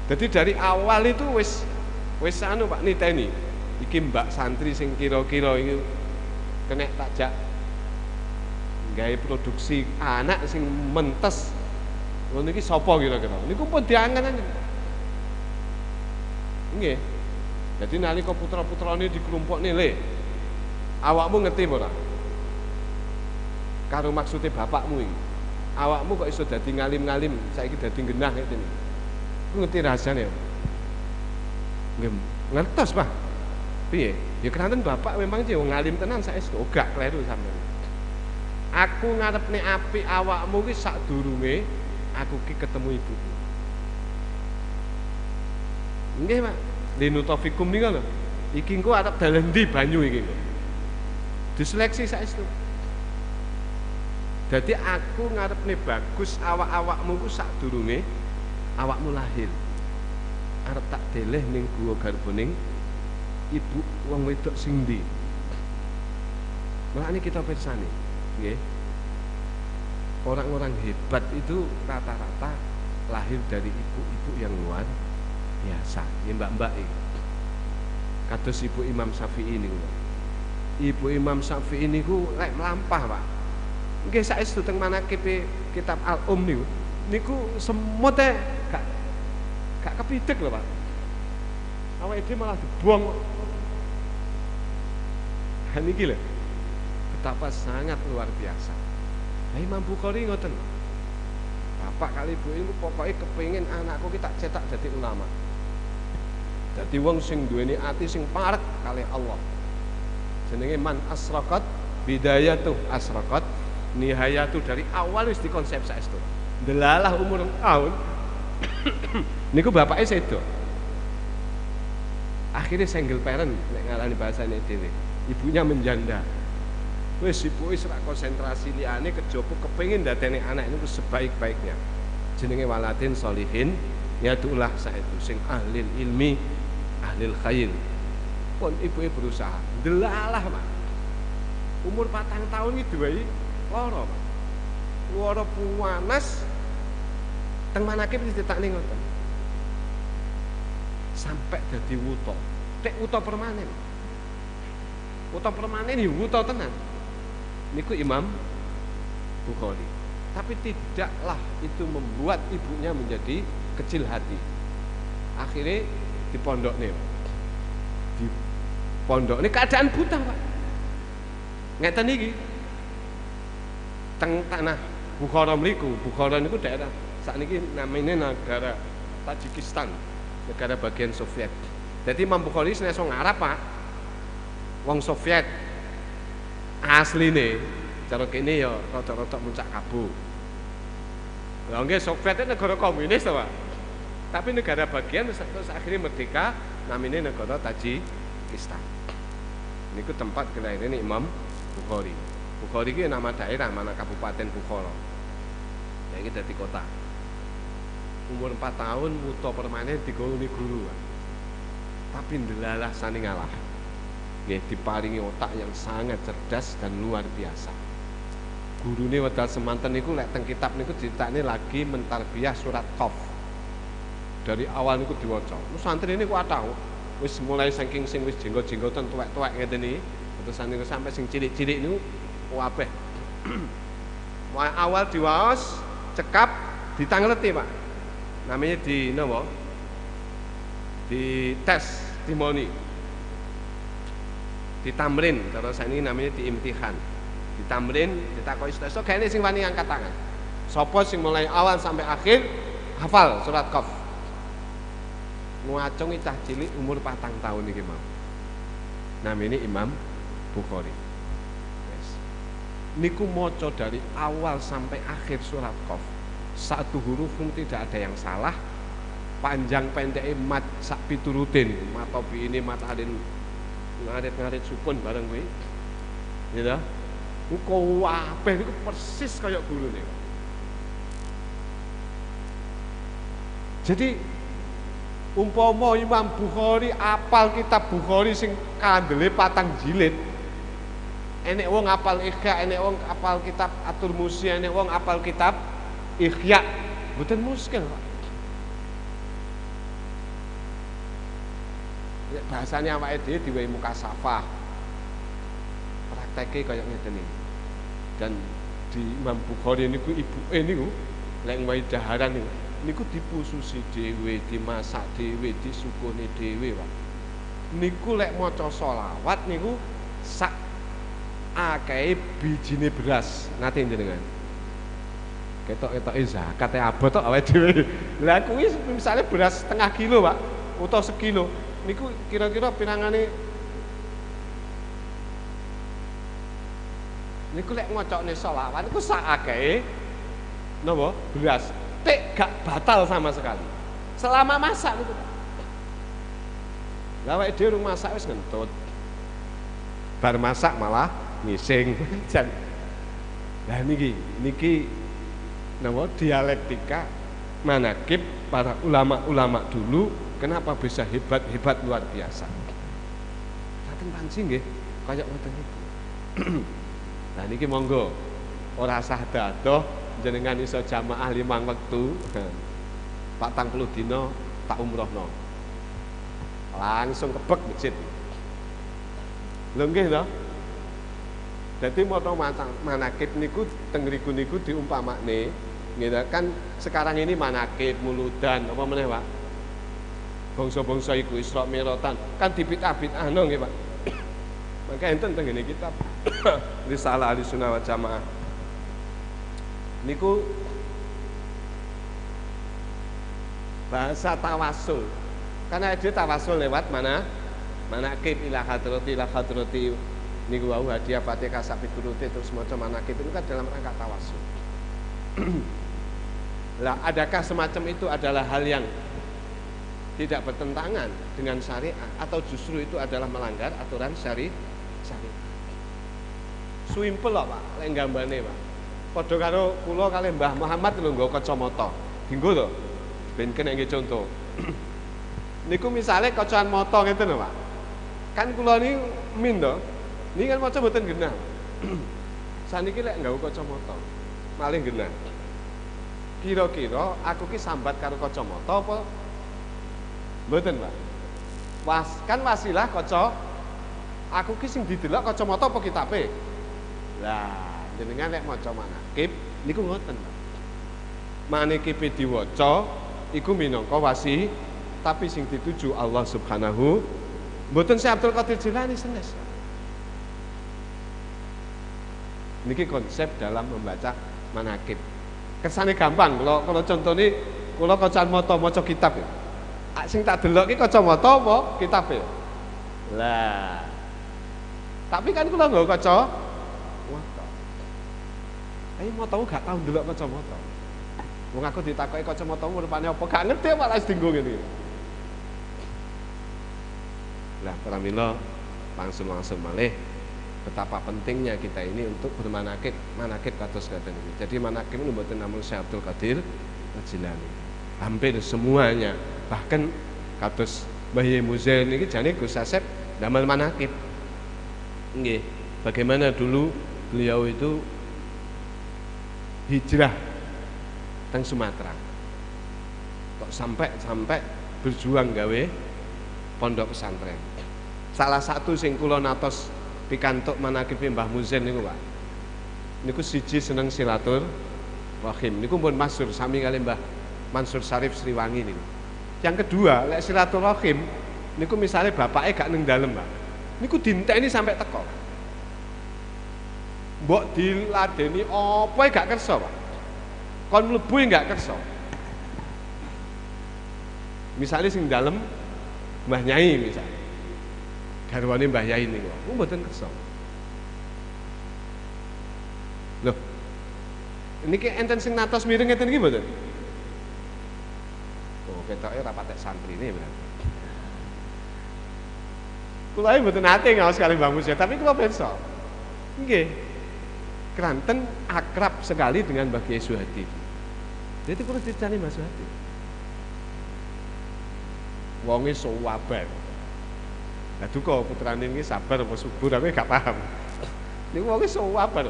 Jadi dari awal itu wis wis anu Pak niteni. Iki mbak santri sing kira-kira iki kena takjak gawe produksi anak sing mentes. Ngono iki sapa kira-kira? Niku pun diangen-angen. Nggih. Jadi nalika putra-putrane diklumpukne le. Awakmu ngerti apa ora? Karo maksude bapakmu iki. Awakmu kok iso dadi ngalim-ngalim, saiki dadi genah ngene iki. Ku ngerti rasane ya? Nggih, ngertos, Pak. Piye? Ya keranten bapak memang sih wong ngalim tenan saestu. Oh, gak kleru sampean. Aku ngarepne apik awakmu ki sadurunge aku ki ketemu ibuku. Nggih, Pak. Linutofikum nika lho. Iki engko arep dalan ndi banyu iki engko. Diseleksi saestu. Dadi aku ngarepne bagus awak-awakmu ku sadurunge awakmu lahir. Arep tak deleh ning guwa garbaning ibu wong wedok sing ndi. Mulane kita pirsani, nggih. Orang-orang hebat itu rata-rata lahir dari ibu-ibu yang luar biasa. Nggih mbak-mbak iki. Kados ibu Imam Syafi'i niku. Ibu Imam Syafi'i niku lek mlampah, Pak. Nggih saestu teng manakib kitab Al-Um niku. Niku semute gak kepidek lho, Pak. Awake dhewe malah dibuang. Ha niki lho. Betapa sangat luar biasa. Lah Imam Bukhari ngoten. Bapak kali ibu ini pokoknya kepingin anakku ki tak cetak dadi ulama. Dadi wong sing duweni ati sing parek kali Allah. Jenenge man asraqat bidayatuh asraqat nihayatu, dari awal wis dikonsep saestu. Delalah umur tahun niku bapake sedo. Akhirnya single parent nek ngarani bahasane dhewe. Ibunya menjanda. Wis ibu wis ora konsentrasi liyane kejaba kepengin dadene anak niku sebaik-baiknya. Jenenge waladin solihin ya dulah saetu sing ahli ilmi, ahlil khair. Pun ibuke berusaha. Delalah, Pak. Umur 4 tahun iki duwe lara, Pak. Lara panas teng manakib dicetakne ngoten. Sampai dadi wuta. Tek wuta permanen. Wuta permanen ya wuta tenan. Niku Imam Bukhari. Tapi tidaklah itu membuat ibunya menjadi kecil hati. Akhirnya di pondok nih, di pondok ini keadaan buta, Pak. Ngeten iki teng tanah Bukhara mriku. Bukhara niku daerah sakniki namanya negara Tajikistan, negara bagian Soviet. Jadi Imam Bukhari senes wong Arab, Pak. Wong Soviet asline cara kene ya rada-rada muncak kabu. Lah nggih Soviet itu negara komunis to, Pak. Tapi negara bagian terus akhirnya merdeka namanya negara Tajikistan. Niku tempat kelahiran Imam Bukhari. Bukhari itu nama daerah, mana Kabupaten Bukhara. Ya iki dadi kota. Umur 4 tahun wuta permanen digoloni guru, Pak. Tapi ndelalah sani ngalah. Nggih diparingi otak yang sangat cerdas dan luar biasa. Gurune wedal semanten niku lek teng kitab niku dicritakne lagi mentarbiyah surat Qaf. Dari awal niku diwaca. Santri niku kathah. Wis mulai saking sing wis jenggot-jenggotan tuwek-tuwek ngeten iki, terus niku sampai sing cilik-cilik niku kabeh. Mulai awal diwaos, cekap, ditangleti, Pak. Namanya di napa? Di tes timoni. Ditamrin, terus ini namanya diimtihan. Ditamrin, ditakoki sedasa, kene sing wani angkat tangan. Sapa sing mulai awal sampai akhir hafal surat Qaf. Ngacungi cah cilik umur 4 tahun iki mau. Namine Imam Bukhari. Yes. Niku maca dari awal sampai akhir surat Qaf. Satu huruf pun tidak ada yang salah. Panjang pendeke mat sak piturute niku. Matobi ini mat alin ngarit-ngarit sukun bareng kuwi. Gitu. Ku kabeh niku persis kaya gurune. Jadi umpama Imam Bukhari apal kitab Bukhari sing kandele 4 jilid. Enek wong apal Ihya, enek wong apal kitab At-Turmusi, enek wong apal kitab Ihya. Mboten muskil, Pak. Ya, bahasane awake dhewe diwehi mukasafah. Prakteke kaya ngeten iki. Dan di Imam Bukhari niku ibuke niku lek ngwehi daharan niku niku dipususi dhewe, dimasak dhewe, disukune dhewe, Pak. Niku lek maca sholawat niku sak akehe bijine beras nate jenengan. Ketok-ketoke zakate abot tok awake dhewe. Lah kuwi misale beras setengah kilo, Pak, utawa sekilo. Niku kira-kira pirangane niku lek ngocokne sholawat niku sak akehe napa beras. Tik gak batal sama sekali. Selama masak niku. Lah awake dhewe urung masak wis ngentut. Bar masak malah ngising. Jan. Lah niki niki napa dialektika manakib para ulama-ulama dulu kenapa bisa hebat-hebat luar biasa. Saten panci nggih kaya ngoten niku. Lah niki monggo ora sah dadoh jenengan iso jamaah 5 wektu 40 dina tak umrohno. Langsung kebek masjid. Lho nggih to? Dadi maca manakib niku teng ngriku niku diumpamakne nggih kan sekarang ini manakib muludan apa meneh Pak? Bangsa-bangsa iku Isra Mi'ratan kan dibid'ah-bid'ahno nggih Pak. Maka enten teng ngene kitab Risalah Ahlussunnah wal Jamaah. Niku bahasa tawasul. Karena dia tawasul lewat mana? Manakib ila hadrati niku wau hadiah Fatihah sak piturute terus maca manakib itu kan dalam rangka tawasul. Lah adakah semacam itu adalah hal yang tidak bertentangan dengan syariat atau justru itu adalah melanggar aturan syariat? Suimpel lho Pak, lek gambane Pak. Padha karo kula kalih Mbah Muhammad lho nggo kacamata. Dinggo to. Ben kena nggih contoh. Niku misale kacan mata ngeten lho Pak. Kan kula niki min to. Niki kan maca mboten genah. Saniki lek nggawe kacamata malih genah. Kira-kira aku ki sambat karo kacamata apa mboten Pak? Was kan wasilah kaca aku ki sing didelok kacamata apa kitabe? Lah jenengan lek maca manakib niku ngoten Pak. Manakibe diwaca iku minangka wasi tapi sing dituju Allah Subhanahu mboten Syekh Abdul Qadir Jilani senes. Niki konsep dalam membaca manakib. Kesane gampang kalau kalau contone kula kacan mata maca kitab ya. Sing tak delok ki kacamata apa kitab ya? Lah. Tapi kan kula nggo kaca mata. Ayo mataku gak tau ndelok kacamata. Wong aku ditakoki kacamatamu rupane apa gak ngerti malah dinggo ngene iki. Lah pramila langsung-langsung malih betapa pentingnya kita ini untuk bermanakib, manakib kados ngaten iki. Jadi manakib ini mboten namung Syekh Abdul Qadir Jilani. Hampir semuanya, bahkan kados Mbah Yai Muzain niki jane Gus Asep damel manakib. Nggih, bagaimana dulu beliau itu hijrah teng Sumatera. Kok sampai berjuang gawe pondok pesantren. Salah satu sing kula natos pikantuk manakibe Mbah Muzain niku Pak. Niku siji seneng silaturahim. Niku pun masyhur sami kali Mbah Mansur Sarif Sriwangi niku. Yang kedua, lek silaturahim niku misale bapake gak ning dalem, Pak. Niku dinteni sampai teko. Mbok diladeni apa gak kersa, Pak. Kon mlebu gak kersa. Misalnya sing dalem Mbah Nyai misalnya. Garwane Mbah Yai niku, mboten kersa. Loh. Niki enten sing natos miring ngeten iki mboten? Oh, ketoke ora patek santrine berarti. Kula mboten nate ngaos kali Mbah Musa, tapi kula pirsa. Nggih. Kranten akrab sekali dengan Mbah Kiai Suhadi. Jadi kula dicari Mbah Suhadi. Wonge sabar. Lah duka putrane niki sabar apa subur aku gak paham. Niku wonge sabar.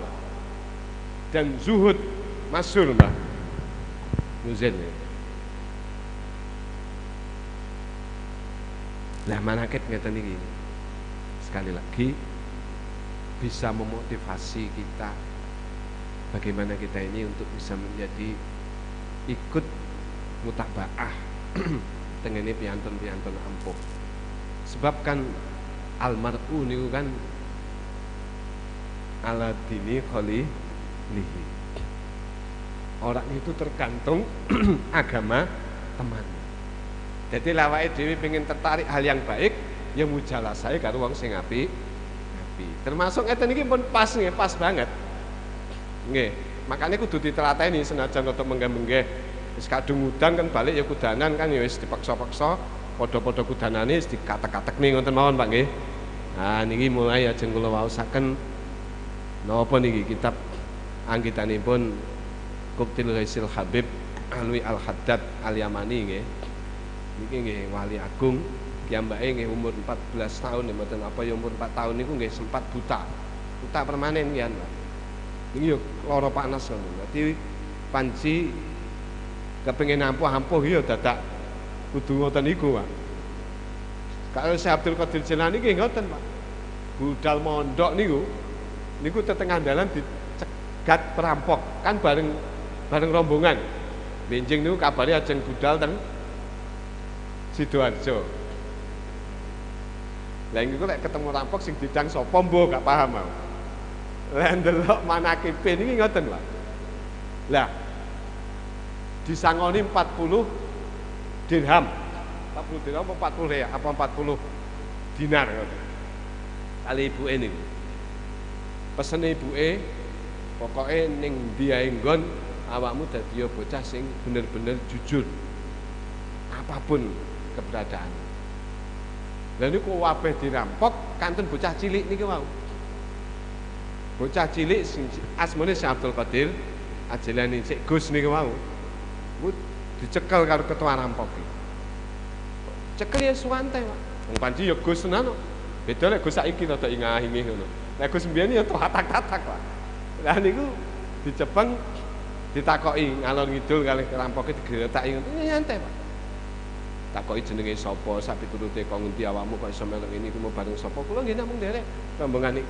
Dan zuhud masyhur Mbah Muzain. Lah manakib ngeten iki. Sekali lagi bisa memotivasi kita bagaimana kita ini untuk bisa menjadi ikut mutabaah tengene piantun-piantun ampuh. Sebab kan almar'u niku kan ala dini khalilihi. Orang itu tergantung agama teman. Jadi lawake dhewe pengen tertarik hal yang baik, ya mujalasahe karo wong sing apik. Apik. Termasuk ngeten iki pun pas nggih, pas banget. Nggih, makanya kudu ditelateni senajan untuk menggeh-menggeh. Wis kadung udan kan balik ya kudanan kan ya wis dipaksa-paksa, padha-padha kudanane wis dikatek-katekne ngoten mawon Pak nggih. Nah niki mulai ajeng kula waosaken napa niki kitab Anggitanipun Kubtil Ghaisil Habib Alwi Al-Haddad Al-Yamani nggih. Niki nggih wali agung, piyambake nggih umur 14 tahun mboten apa ya umur 4 tahun niku nggih sempat buta. Buta permanen nggih, Pak. Niki yo lara panas ngono. Dadi panci kepengin ampuh-ampuh ya dadak kudu ngoten niku, Pak. Kalau Syekh Abdul Qadir Jilani nggih ngoten, Pak. Budal mondok niku niku tetengah dalan dicegat perampok, kan bareng bareng rombongan. Benjing niku kabare ajeng budal teng Sidoarjo. Lah iku lek ketemu rampok sing didang sapa mbuh gak paham aku. Lah ndelok manakibe niki ngoten, Pak. Lah disangoni 40 dirham. 40 dirham apa 40 ya? Apa 40 dinar ngoten. Kali ibuke niku. Pesene ibuke pokoke ning ndi ae nggon awakmu dadi bocah sing bener-bener jujur. Apapun keberadaan. Lah niku kabeh dirampok kantun bocah cilik niki wau. Bocah cilik sing asmane Syekh Abdul Qadir Al-Jilani sik Gus niku wau. Ku dicekel karo ketua rampok iki. Cekel ya suwante, Pak. Wong panci ya Gus tenan kok. Beda lek Gus saiki rada ingah-ingih ngono. Lek Gus mbiyen ya tatak-tatak, Pak. Lah niku dicepeng ditakoki ngalor ngidul kalih rampoke digretaki ngono. Nyantai, Pak. Takoki jenenge sapa, sak piturute kok ngendi awakmu kok iso melok ini iku mau bareng sapa? Kula nggih namung nderek rombongan iki.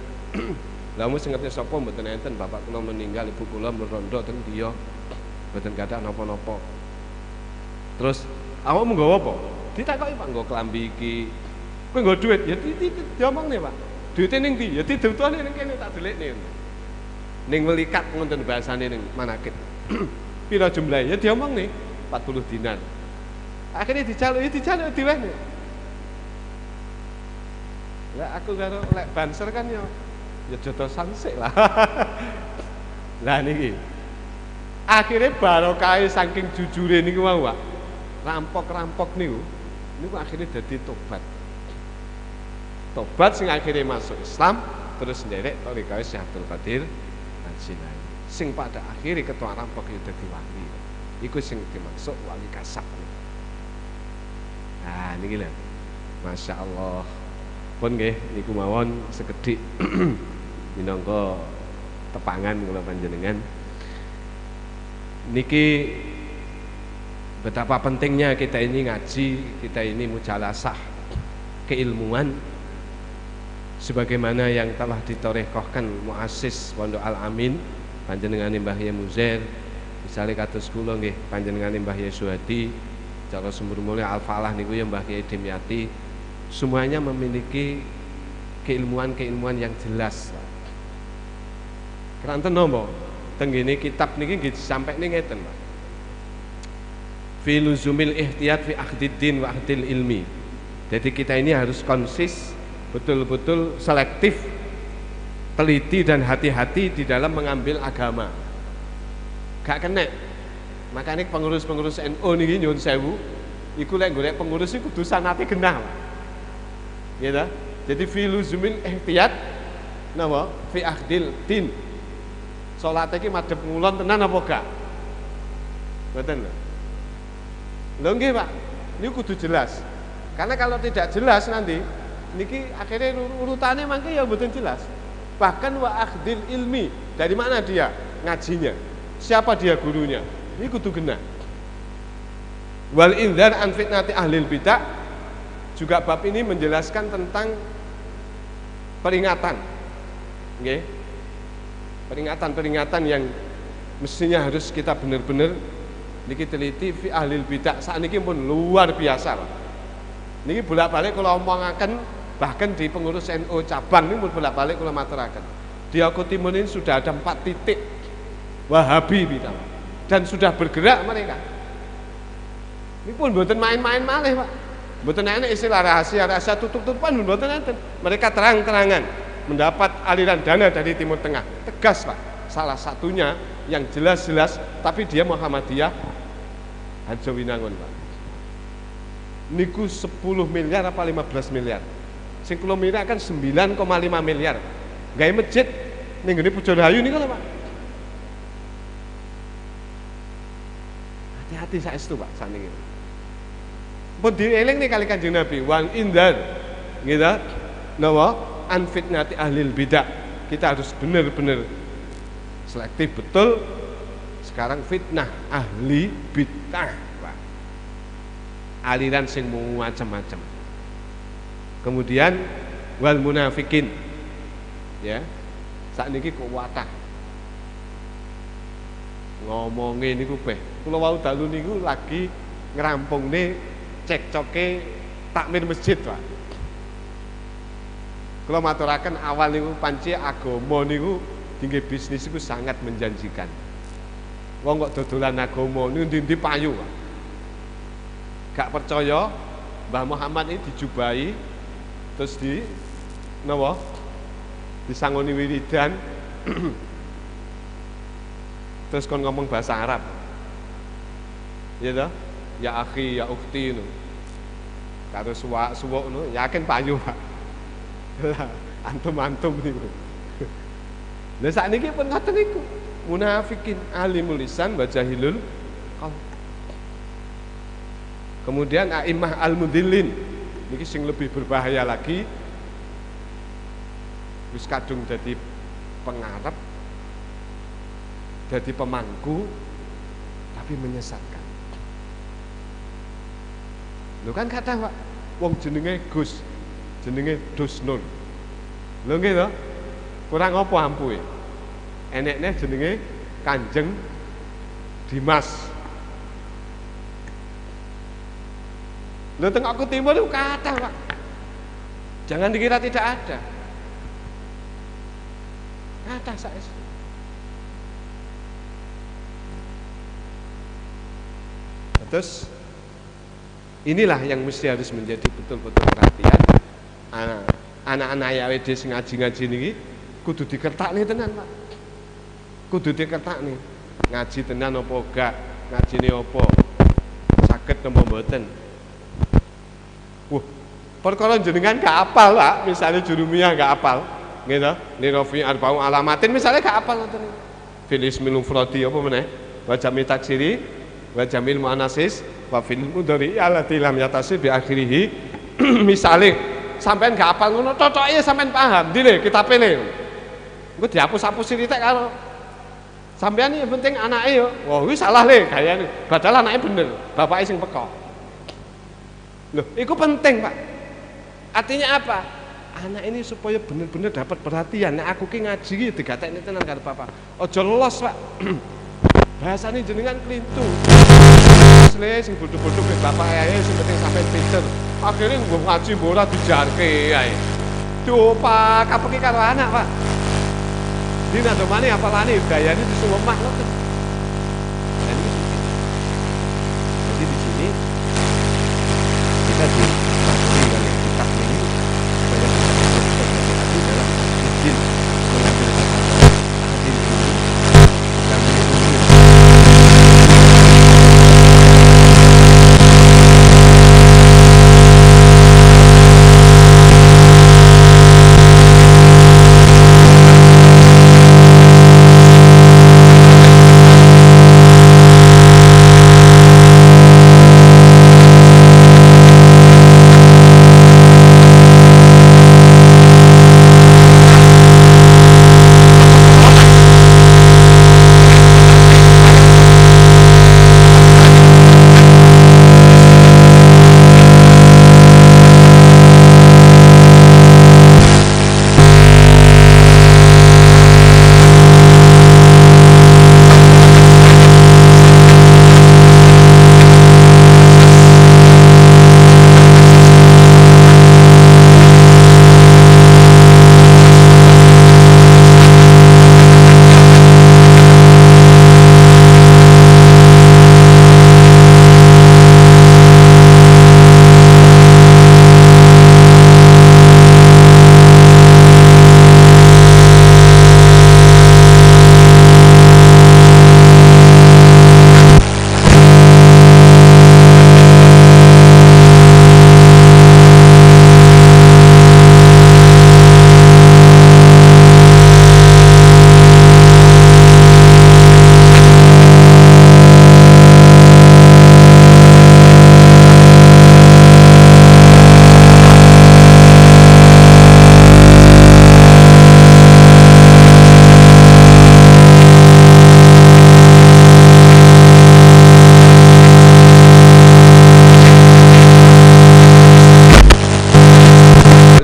Lah mu sing ngerti sapa mboten enten, bapak kula meninggal, ibu kula merondo teng dia. Mboten gadah napa-napa. Terus awakmu nggawa apa? Ditakoki, Pak, nggawa klambi iki. Kowe nggawa duit? Ya diomongne, Pak. Duite ning ndi? Ya diduduhne ning kene tak delikne. Ning welikat ngoten bahasane ning manakib. Pira jumlahe? Ya diomongne 40 dinar. Akhirnya dijaluk, ya dijaluk diwehne. Lah aku karo lek banser kan ya ya jotosan sik lah. Lah niki. Akhirnya barokah saking jujure niku wau, Pak. Rampok-rampok niku niku akhirnya dadi tobat. Tobat sing akhirnya masuk Islam terus nderek thoriqah Syekh Abdul Qadir Al-Jilani. Sing pada akhirnya ketua rampok itu dadi wali. Iku sing dimaksud wali kasab. Nah niki lho. Masya Allah. Pun nggih niku mawon sekedhik minangka tepangan kula panjenengan. Niki betapa pentingnya kita ini ngaji, kita ini mujalasah keilmuan sebagaimana yang telah ditorekohkan muassis Pondok Al Amin panjenengane Mbah Yai Muzair, misalnya kados kula nggih panjenengane Mbah Yai Suhadi, cara Sumber Mulya Al Falah niku ya Mbah Yai Dimyati, semuanya memiliki keilmuan-keilmuan yang jelas. Keranten nopo? Tenggene kitab niki nggih disampaikan ngeten, Pak. Fi luzumil ihtiyat fi akhdid wa akhdil ilmi. Jadi kita ini harus konsis, betul-betul selektif, teliti dan hati-hati di dalam mengambil agama. Gak kena. Makanya pengurus-pengurus NU niki nyuwun sewu, iku lek golek pengurus iku kudu sanate genah, Pak. Gitu. Jadi fi luzumil ihtiyat napa? Fi akhdil din. Salate iki madhep ngulon tenan apa gak? Mboten lho. Lho nggih, Pak. Niku kudu jelas. Karena kalau tidak jelas nanti niki akhirnya urutannya mangke ya mboten jelas. Bahkan wa akhdil ilmi, dari mana dia ngajinya? Siapa dia gurunya? Ini kudu genah. Wal indzar an fitnati ahlil bidah, juga bab ini menjelaskan tentang peringatan. Nggih. Peringatan-peringatan yang mestinya harus kita benar-benar niki teliti fi ahlil bidah. Saat niki pun luar biasa, Pak. Niki bolak-balik kula omongaken, bahkan di pengurus NU cabang ini pun bolak-balik kula maturaken. Di Aku Timur ini sudah ada 4 titik Wahabi gitu, dan sudah bergerak mereka. Ini pun mboten main-main malih, Pak. Mboten enek istilah rahasia-rahasia tutup-tutupan mboten enten. Mereka terang-terangan mendapat aliran dana dari Timur Tengah. Tegas, Pak. Salah satunya yang jelas-jelas tapi dia Muhammadiyah Harjowinangun, Pak. Niku 10 miliar apa 15 miliar. Sing kula mira kan 9,5 miliar. Gawe masjid ning nggone Pujo Rahayu niku lho, Pak. Hati-hati saestu Pak sakniki. Pun dieling nih kali Kanjeng Nabi wal indar gitu. Napa? An fitnati ahlil bidah. Kita harus benar-benar selektif betul. Sekarang fitnah ahli bid'ah, Pak. Aliran sing macam-macam. Kemudian wal munafikin. Ya. Sakniki kok watah. Ngomonge niku beh. Kula wau dalu niku lagi ngrampungne cekcoke takmir masjid, Pak. Kula maturaken awal niku panci agama niku dingge bisnis iku sangat menjanjikan. Wong kok dodolan agama niku ndi-ndi payu, Pak. Gak percaya Mbah Muhammad ini dijubahi terus di napa? Disangoni wiridan. Terus kon ngomong bahasa Arab. Ya toh? Ya akhi, ya ukhti ngono. Karo suwak-suwuk ngono, yakin payu, Pak. Lah, antum-antum niku. Lah sakniki pun ngoten niku. Munafikin alimul lisan wa jahilul qalb. Kemudian a'immah al-mudillin niki sing lebih berbahaya lagi. Wis kadung dadi pengarep, jadi pemangku, tapi menyesatkan. Lho kan kathah, Pak. Wong jenenge Gus, jenenge Dusnun. Lho nggih to? Kurang apa ampuhe? Enekne jenenge Kanjeng Dimas. Lho teng aku timur itu kathah, Pak. Jangan dikira tidak ada. Kathah saestu. Terus inilah yang mesti harus menjadi betul-betul perhatian. Anak-anak awake sing ngaji-ngaji niki kudu dikertakne tenan, Pak. Kudu dikertakne. Ngaji tenan apa gak? Ngajine apa? Saged napa mboten? Wah, perkara jenengan gak apal, Pak. Misalnya jurumiyah gak apal, nggih to? Lirofi arba'u alamatin misalnya gak apal ngoten niku. Fil ismil mufradi apa meneh? Wa jami taksiri wa jamil muannasis wa fil mudhari allati lam yatasi bi akhirih. Misale sampean gak apal ngono totoke sampean paham ndi le kitabe le. Engko dihapus-hapus sithik karo sampean iki penting anake yo. Wah, kuwi salah le gayane. Padahal anake bener, bapake sing pekok. Loh, iku penting, Pak. Artinya apa? Anak ini supaya bener-bener dapat perhatian. Nek aku ki ngaji ki digatekne tenan karo bapak. Aja los, Pak. Bahasane jenengan klintu. Le sing bodho-bodho pe bapak ae sing penting sampean pinter. Akhire nggo ngaji mbok ora dijarke ae. Diopak kapeki karo anak, Pak. Dina domane apalane dayane disuwemah ngoten. Dan ini jadi di sini kita dipatuhi oleh kitab ini supaya kita betul-betul hati-hati dalam izin mengambil kata adil ini, mengambil ilmu.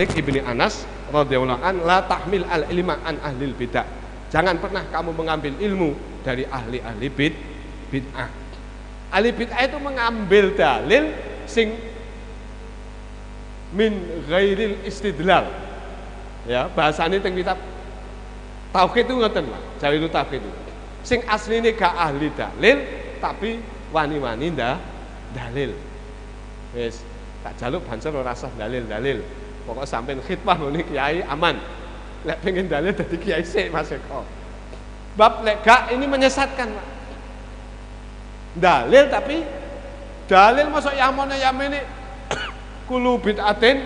Malik ibni Anas radhiyallahu an, la tahmil al ilma an ahlil bidah. Jangan pernah kamu mengambil ilmu dari ahli-ahli bid'ah. Ahli bid'ah itu mengambil dalil sing min ghairil istidlal. Ya, bahasane teng kitab tauhid itu ngoten, Pak. Jawil tauhid itu. Sing asline gak ahli dalil tapi wani-wani dalil. Wis, tak jaluk banser ora sah dalil-dalil. Pokok sampean khidmah ngene kiai aman. Lek pengen dalil dadi kiai sik Mas Eko. Bab lek gak ini menyesatkan, Pak. Dalil tapi dalil masuk yamone yamene kulu bid'atin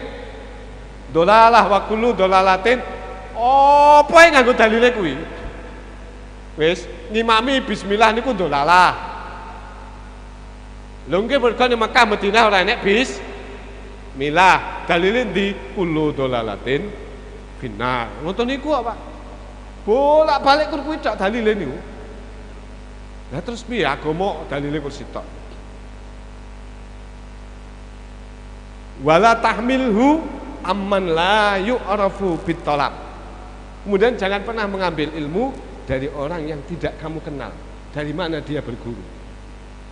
dolalah wa kulu dolalatin. Apa yang nganggo dalile kuwi? Wis ngimami bismillah niku dolalah. Lho nggih mergo ning Mekah Madinah ora enek bismillah. Dalile ndi? Kulu dolalatin finnar. Ngoten niku kok, Pak. Bolak-balik kur kuwi tok dalile niku. Lah terus piye agama dalile kur sitok. Wala tahmilhu amman la yu'rafu bitolab. Kemudian jangan pernah mengambil ilmu dari orang yang tidak kamu kenal. Dari mana dia berguru.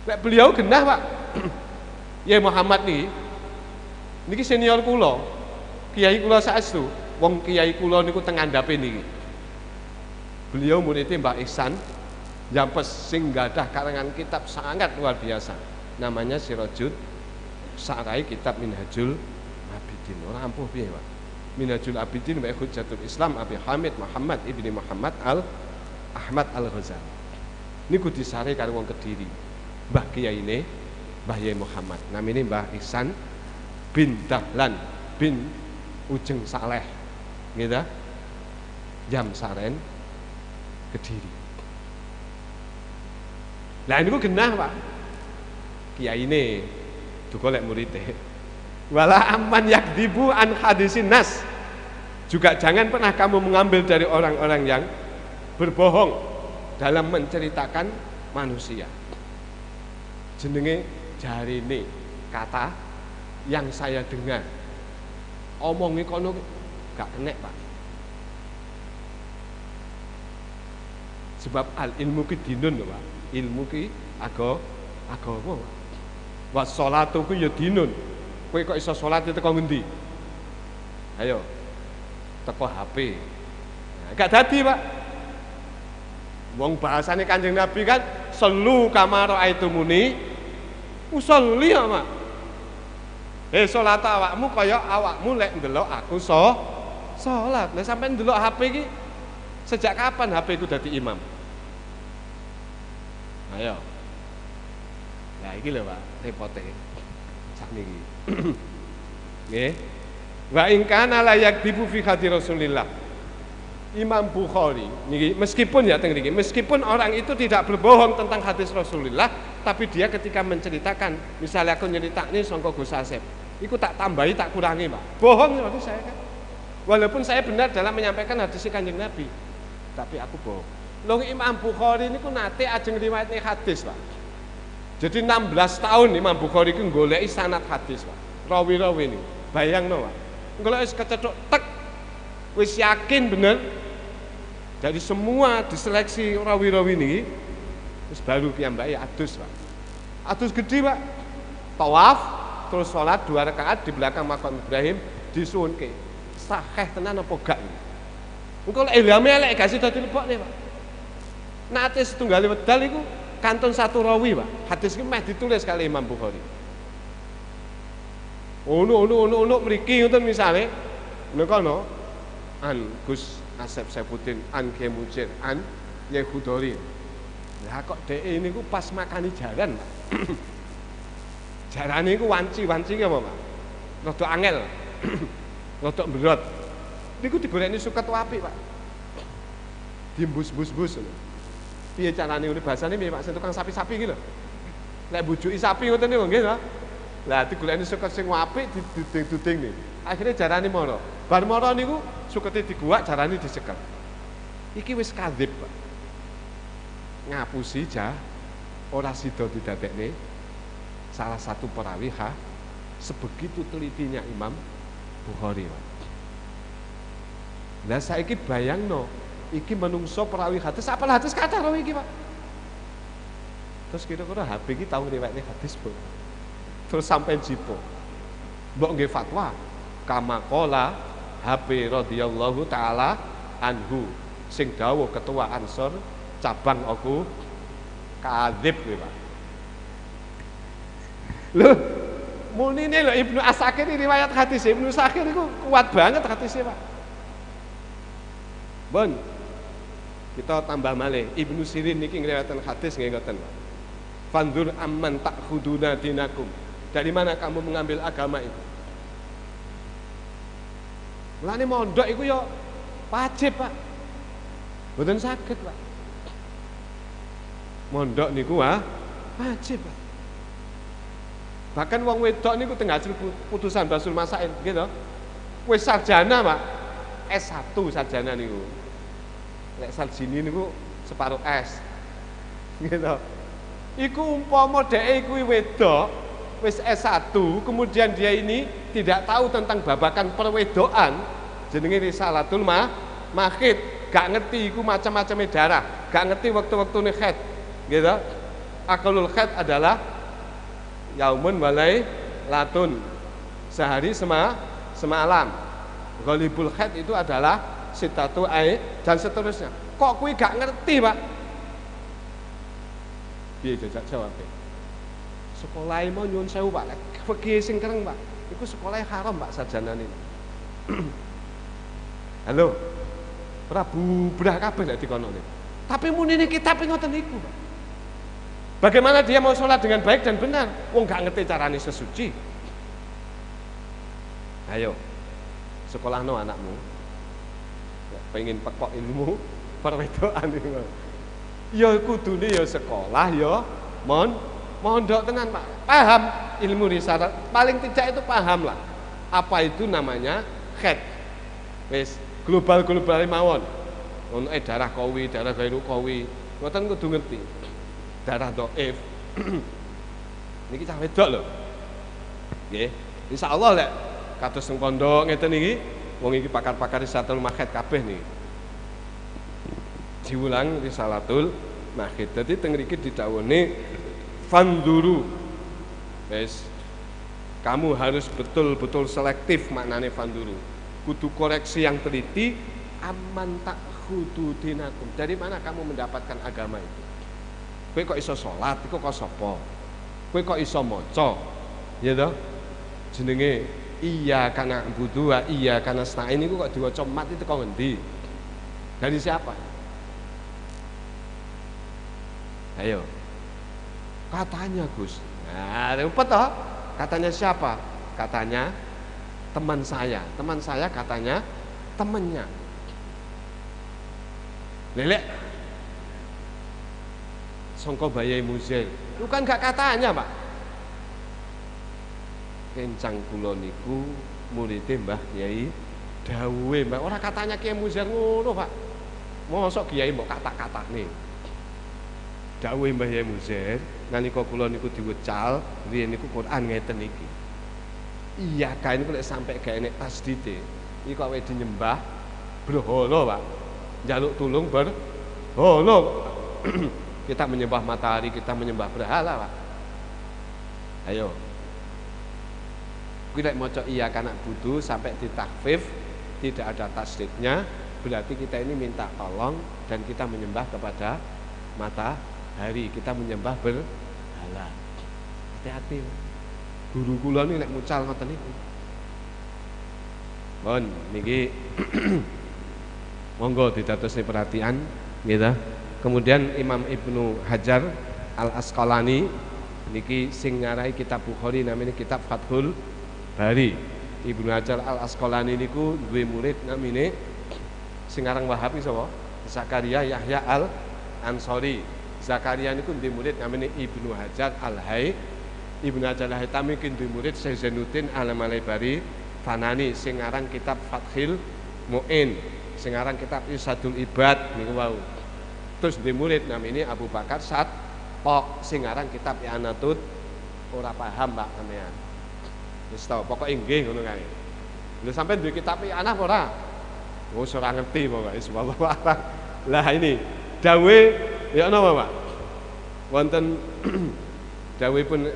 Lek beliau genah, Pak. Ya Muhammad nih. Niki senior kula. Kiai kula saestu, wong kiai kula niku teng ngandhape niki. Beliau muridnya Mbah Ihsan Jampes sing gadah karangan kitab sangat luar biasa. Namanya Sirajud Sarai, kitab Minhajul Abidin. Ora ampuh piye, Pak? Minhajul Abidin wa Hujjatul Islam Abi Hamid Muhammad ibni Muhammad Al Ahmad Al Ghazali. Niku disare karo wong Kediri. Mbah kiyaine Mbah Yai Muhammad. Namine Mbah Ihsan bin Dahlan bin Ujeng Saleh. Nggih ta? Jam Saren Kediri. Lah niku genah, Pak. Kiyaine duka lek murite. Wala amman yakdzibu an hadisin nas. Juga jangan pernah kamu mengambil dari orang-orang yang berbohong dalam menceritakan manusia. Jenenge jarine kata yang saya dengar. Omongi kono gak kenek, Pak. Sebab al ilmu ki dinun lho, Pak. Ilmu ki agama, Pak. Wa sholatu ku ya dinun. Kowe kok iso salat teko ngendi? Ayo. Teko HP. Nah, gak dadi, Pak. Wong bahasane Kanjeng Nabi kan selu kama raaitumuni usolli, ya, Pak. Salat awakmu kaya awakmu lek ndelok aku salat. Lah sampean ndelok HP iki sejak kapan HP ku dadi imam? Ayo. Lah iki lho, Pak, repote. Sakniki. Nggih. Wa in kana la yakdibu fi hadi Rasulillah. Imam Bukhari niki meskipun ya teng niki, meskipun orang itu tidak berbohong tentang hadis Rasulullah, tapi dia ketika menceritakan, misalnya aku nyeritakne sangka Gus Asep, iku tak tambahi tak kurangi, Pak. Bohong waktu saya kan. Walaupun saya benar dalam menyampaikan hadis Kanjeng Nabi, tapi aku bohong. Lho Imam Bukhari niku nate ajeng riwayatne hadis, Pak. Jadi 16 tahun Imam Bukhari iku goleki sanad hadis, Pak. Rawi-rawi ini. Bayangno, Pak. Golek wis kecethuk tek. Wis yakin bener. Dari semua diseleksi rawi-rawi ini terus baru piyambake adus, Pak. Adus gede, Pak. Tawaf terus sholat 2 rakaat di belakang makam Ibrahim disuwunke. Sahih tenan apa gak? Engko lek ilhame elek gak sida dilebokne, Pak. Nate setunggal wedal iku kantun satu rawi, Pak. Hadis iki meh ditulis kali Imam Bukhari. Ono mriki ngoten misale nek ana an Gus Asep Saifuddin, an Kiai Mujir, an Yai Khudori. Lah kok dhek niku pas makani jaran, Pak. Jarane iku wanci-wanci ki apa, Pak? Rada angel. Rada berat. Niku digolekne suket apik, Pak. Diembus-bus-bus lho. Piye carane ngene bahasane piye, Pak? Sing tukang sapi-sapi iki lho. Lek bujuki sapi ngoten niku nggih to. Lah digolekne suket sing apik diduding-duding niku. Akhire jarane mara. Bar mara niku sukete diguwak, jarane dicekel. Iki wis kadzib, Pak. Ngapusi jah ora sida didadekne salah satu perawi ha sebegitu telitinya Imam Bukhari, Pak. Lah saiki bayangno, iki menungso perawi hadis, apal hadis kathah rawi iki, Pak. Terus kira-kira HP iki tau ngriwayatne hadis, Bu. Terus sampai jipo. Mbok nggih fatwa kama qala HP radhiyallahu taala anhu sing dawuh ketua Ansor cabang aku kadzib kuwi, Pak. Lho, munine lho Ibnu Asakir riwayat hadis Ibnu Asakir iku kuat banget hadisnya, Pak. Bon. Kita tambah malih Ibnu Sirin niki ngriwayataken hadis nggih ngoten, Pak. Fanzur amman ta'khuduna dinakum. Dari mana kamu mengambil agama itu? Mulane mondok iku ya wajib, Pak. Mboten saged, Pak. Mondok niku wajib, Pak. Bahkan wong wedok niku teng hasil putusan Bahtsul Masail gitu. Wis sarjana, Pak. S1 sarjana niku. Lek sarjini niku separuh S. Gitu. Iku umpama dhek iku wedok wis S1, kemudian dia ini tidak tahu tentang babakan perwedokan, jenenge Risalatul Mahid, gak ngerti iku macam-macamnya darah, gak ngerti waktu-waktune haid. Gitu. Aqallul haid adalah yaumun walai latun, sehari semalam. Ghalibul haid itu adalah sitatu ai dan seterusnya. Kok kuwi gak ngerti, Pak? Piye jajak jawabe? Sekolah mau nyuwun sewu, Pak, lek fikih sing kereng, Pak. Iku sekolah haram, Pak, sarjana ini. Halo. Prabu brah kabeh lek dikonone. Tapi munine kitab ngoten niku, Pak. Bagaimana dia mau sholat dengan baik dan benar? Wong gak ngerti carane sesuci. Ayo, sekolahno anakmu. Pengen pekok ilmu perwedokan itu. Ya kudune ya sekolah ya mondok tenan, Pak. Paham ilmu risalah, paling tidak itu paham lah. Apa itu namanya haid. Wis global-global mawon. Ono darah qawi, darah ghairu qawi. Ngoten kudu ngerti. Darah dhaif. Niki cah wedok lho. Nggih. Insyaallah lek kados teng pondok ngeten iki, wong iki pakar-pakar Risalatul Mahid kabeh niki. Diulang Risalatul Mahid. Dadi teng mriki didhawuhne fanduru. Wis. Kamu harus betul-betul selektif maknane fanduru. Kudu koreksi yang teliti, amman ta'khudu dinakum. Dari mana kamu mendapatkan agama itu? Kowe kok iso salat, iku kok sapa? Kowe kok iso maca? Ya toh? Jenenge iyyaka na'budu wa iyyaka nasta'in iku kok diwaca mat itu kok ngendi? Dari siapa? Ayo. Katanya Gus. Nah, rupet toh. Katanya siapa? Katanya teman saya. Teman saya katanya temannya. Lelek songko bayai muzel. Itu kan gak katanya, Pak. Kencang kula niku muride Mbah Kiai dawuhe, Mbah. Ora katanya Kiai Muzel ngono, Pak. Mosok kiai mbok kata-katane. Dawuhe Mbah Kiai Muzel nalika kula niku diwecal, riyen niku Quran ngeten iki. Iya kae niku lek sampe gak enek tasdide, iki kok awake dinyembah berhala, Pak. Njaluk tulung berhala. Kita menyembah matahari, kita menyembah berhala, Pak. Ayo. Kuwi lek maca iyyaka na'budu sampai ditakhfif, tidak ada tasdidnya, berarti kita ini minta tolong dan kita menyembah kepada matahari, kita menyembah berhala. Hati-hati. Guru kula niki lek mucal ngoten niku. Bon niki monggo didadosne perhatian nggih. Kemudian Imam Ibnu Hajar Al Asqalani niki sing ngarai kitab Bukhari namanya kitab Fathul Bari. Ibnu Hajar Al Asqalani niku duwe murid namine sing aran Wahab sapa? Zakaria Yahya Al Ansori. Zakaria niku duwe murid namine Ibnu Hajar Al Hay. Ibnu Hajar Al Haytami ki duwe murid Syekh Zainuddin Al Malaibari Fanani sing aran kitab Fathil Muin, sing aran kitab Irsyadul Ibad niku wau. Terus duwe murid namine Abu Bakar Sat Pok sing aran kitab I'anatut. Ora paham, Pak, sampean. Wis tau, pokoke nggih ngono kae. Lho sampean duwe kitab I'anah ora? Wis ora ngerti pokoke wallahu a'lam. Lah ini dawe ya napa Pak? Wonten dawuhipun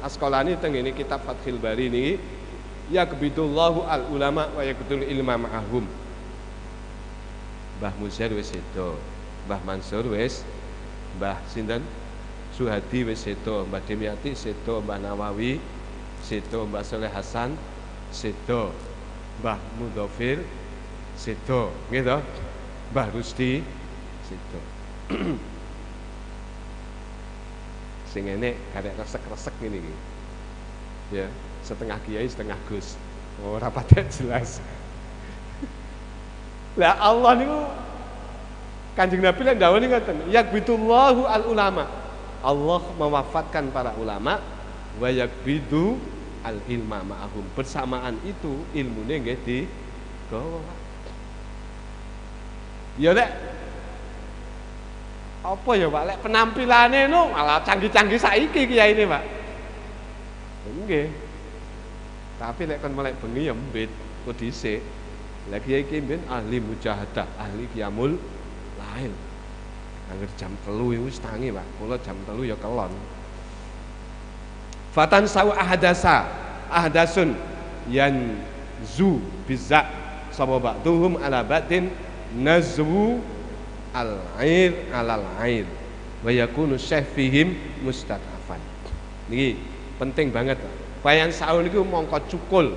Asqalani teng ngene kitab Fathul Bari niki yaqbidullahu al ulama wa yaqbidul ilma ma'ahum. Mbah Muzair wis sedo, Mbah Mansur wis, Mbah sinten? Suhadi wis sedo, Mbah Dimyati sedo, Mbah Nawawi sedo, Mbah Soleh Hasan sedo, Mbah Mudhofir sedo, nggih to? Mbah Rusdi sedo. Sing enek karek resek-resek ngene iki. Ya, setengah kiai setengah gus. Ora patek jelas. Lah Allah niku Kanjeng Nabi lek ndawuhi ngoten, yaqbidullahu al ulama. Allah mewafatkan para ulama wa yaqbidu al ilma ma'ahum. Bersamaan itu ilmune nggih digawa. Ya lek apa ya Pak, lek penampilane nu malah canggih-canggih saiki kiai ini Pak. Nggih. Tapi lek kon melek bengi ya mbit kok dhisik. Lah kiai iki mbiyen ahli mujahadah, ahli qiyamul lail. Angger jam 3 iku wis tangi Pak. Kula jam 3 ya kelon. Fatan sau ahdasa, ahdasun yan zu bizza sapa ba'duhum ala ba'din nazwu al-air alal air wa yakunu syekh fihim mustad'afan. Niki penting banget. Bayan sau niku mongko cukul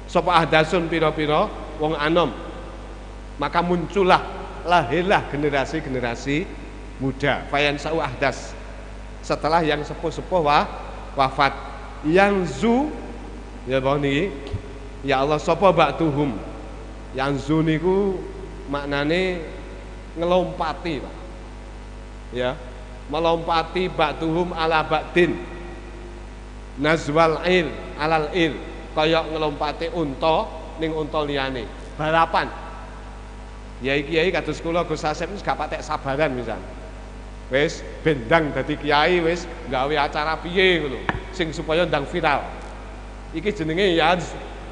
sapa ahdasun pira-pira wong anom, maka muncullah, lahirlah generasi-generasi muda. Fayan sau ahdas setelah yang sepuh-sepuh wafat. Yang zu ya bang niki ya Allah sapa ba'duhum. Yang zu niku maknane ngelompati Pak. Ya, melompati ba'duhum ala ba'din. Nazwal il alal il, kaya ngelompati unta ning unta liyane. Balapan. Kiai-kiai kados kula Gus Asep wis gak patek sabaran misal. Wis bendang dadi kiai wis gawe acara piye ngono sing supaya ndang viral. Iki jenenge ya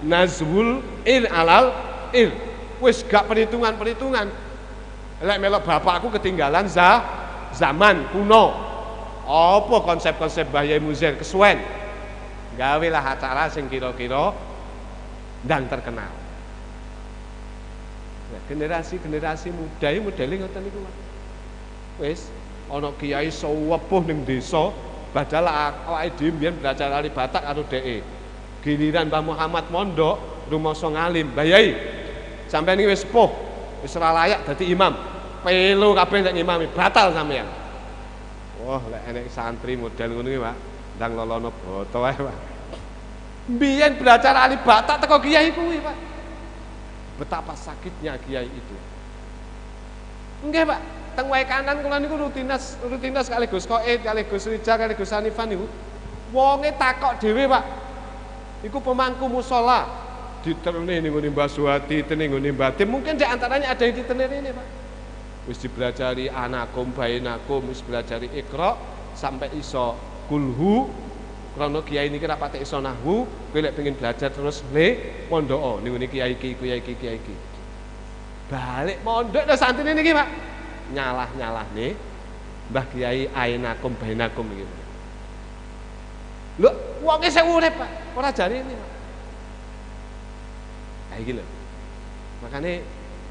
nazwul il alal il. Wis gak perhitungan-perhitungan. Lek melok bapakku ketinggalan zaman kuno. Apa konsep-konsep Mbah Yai Muzair kesuwen. Gawelah acara sing kira-kira ndang terkenal. Nah, generasi-generasi muda iki modele ngoten niku Pak. Wis ana kiai sewepuh ning desa, padahal awake dhewe mbiyen belajar alif batak karo dheke. Giliran Mbah Muhammad mondok rumangsa ngalim, Mbah Yai, sampeyan iki wis sepuh, wis ora layak dadi imam. Pelo kabeh nek ngimami, batal sampeyan. Wah, lek enek santri model ngono iki, Pak, ndang lolono boto ae, Pak. Mbiyen belajar alif batak teko kiai kuwi, Pak. Betapa sakitnya kiai itu. Nggih, Pak. Teng wae kanan kula niku rutinitas kalih Gus Koid, kalih Gus Rijal, kalih Gus Hanifan niku. Wonge takok dhewe, Pak. Iku pemangku musala. Diterne ning nggone Mbah Suhati, diterne nggone Mbah Tim. Mungkin di antaranya ada yang diterne ini, Pak. Wis dibelajari anakum bainakum, wis belajari Iqra sampai iso kulhu. Krana kiai niki ra patek iso nahwu, kowe lek pengen belajar terus le pondok ning ngene kiai iki, kiai iki, kiai iki. Balik pondok to santrine niki, Pak. Nyalah-nyalahne Mbah Kiai ainakum bainakum iki. Lho, wonge sing urip, Pak, ora jare ini, Pak. Ha iki lho. Makane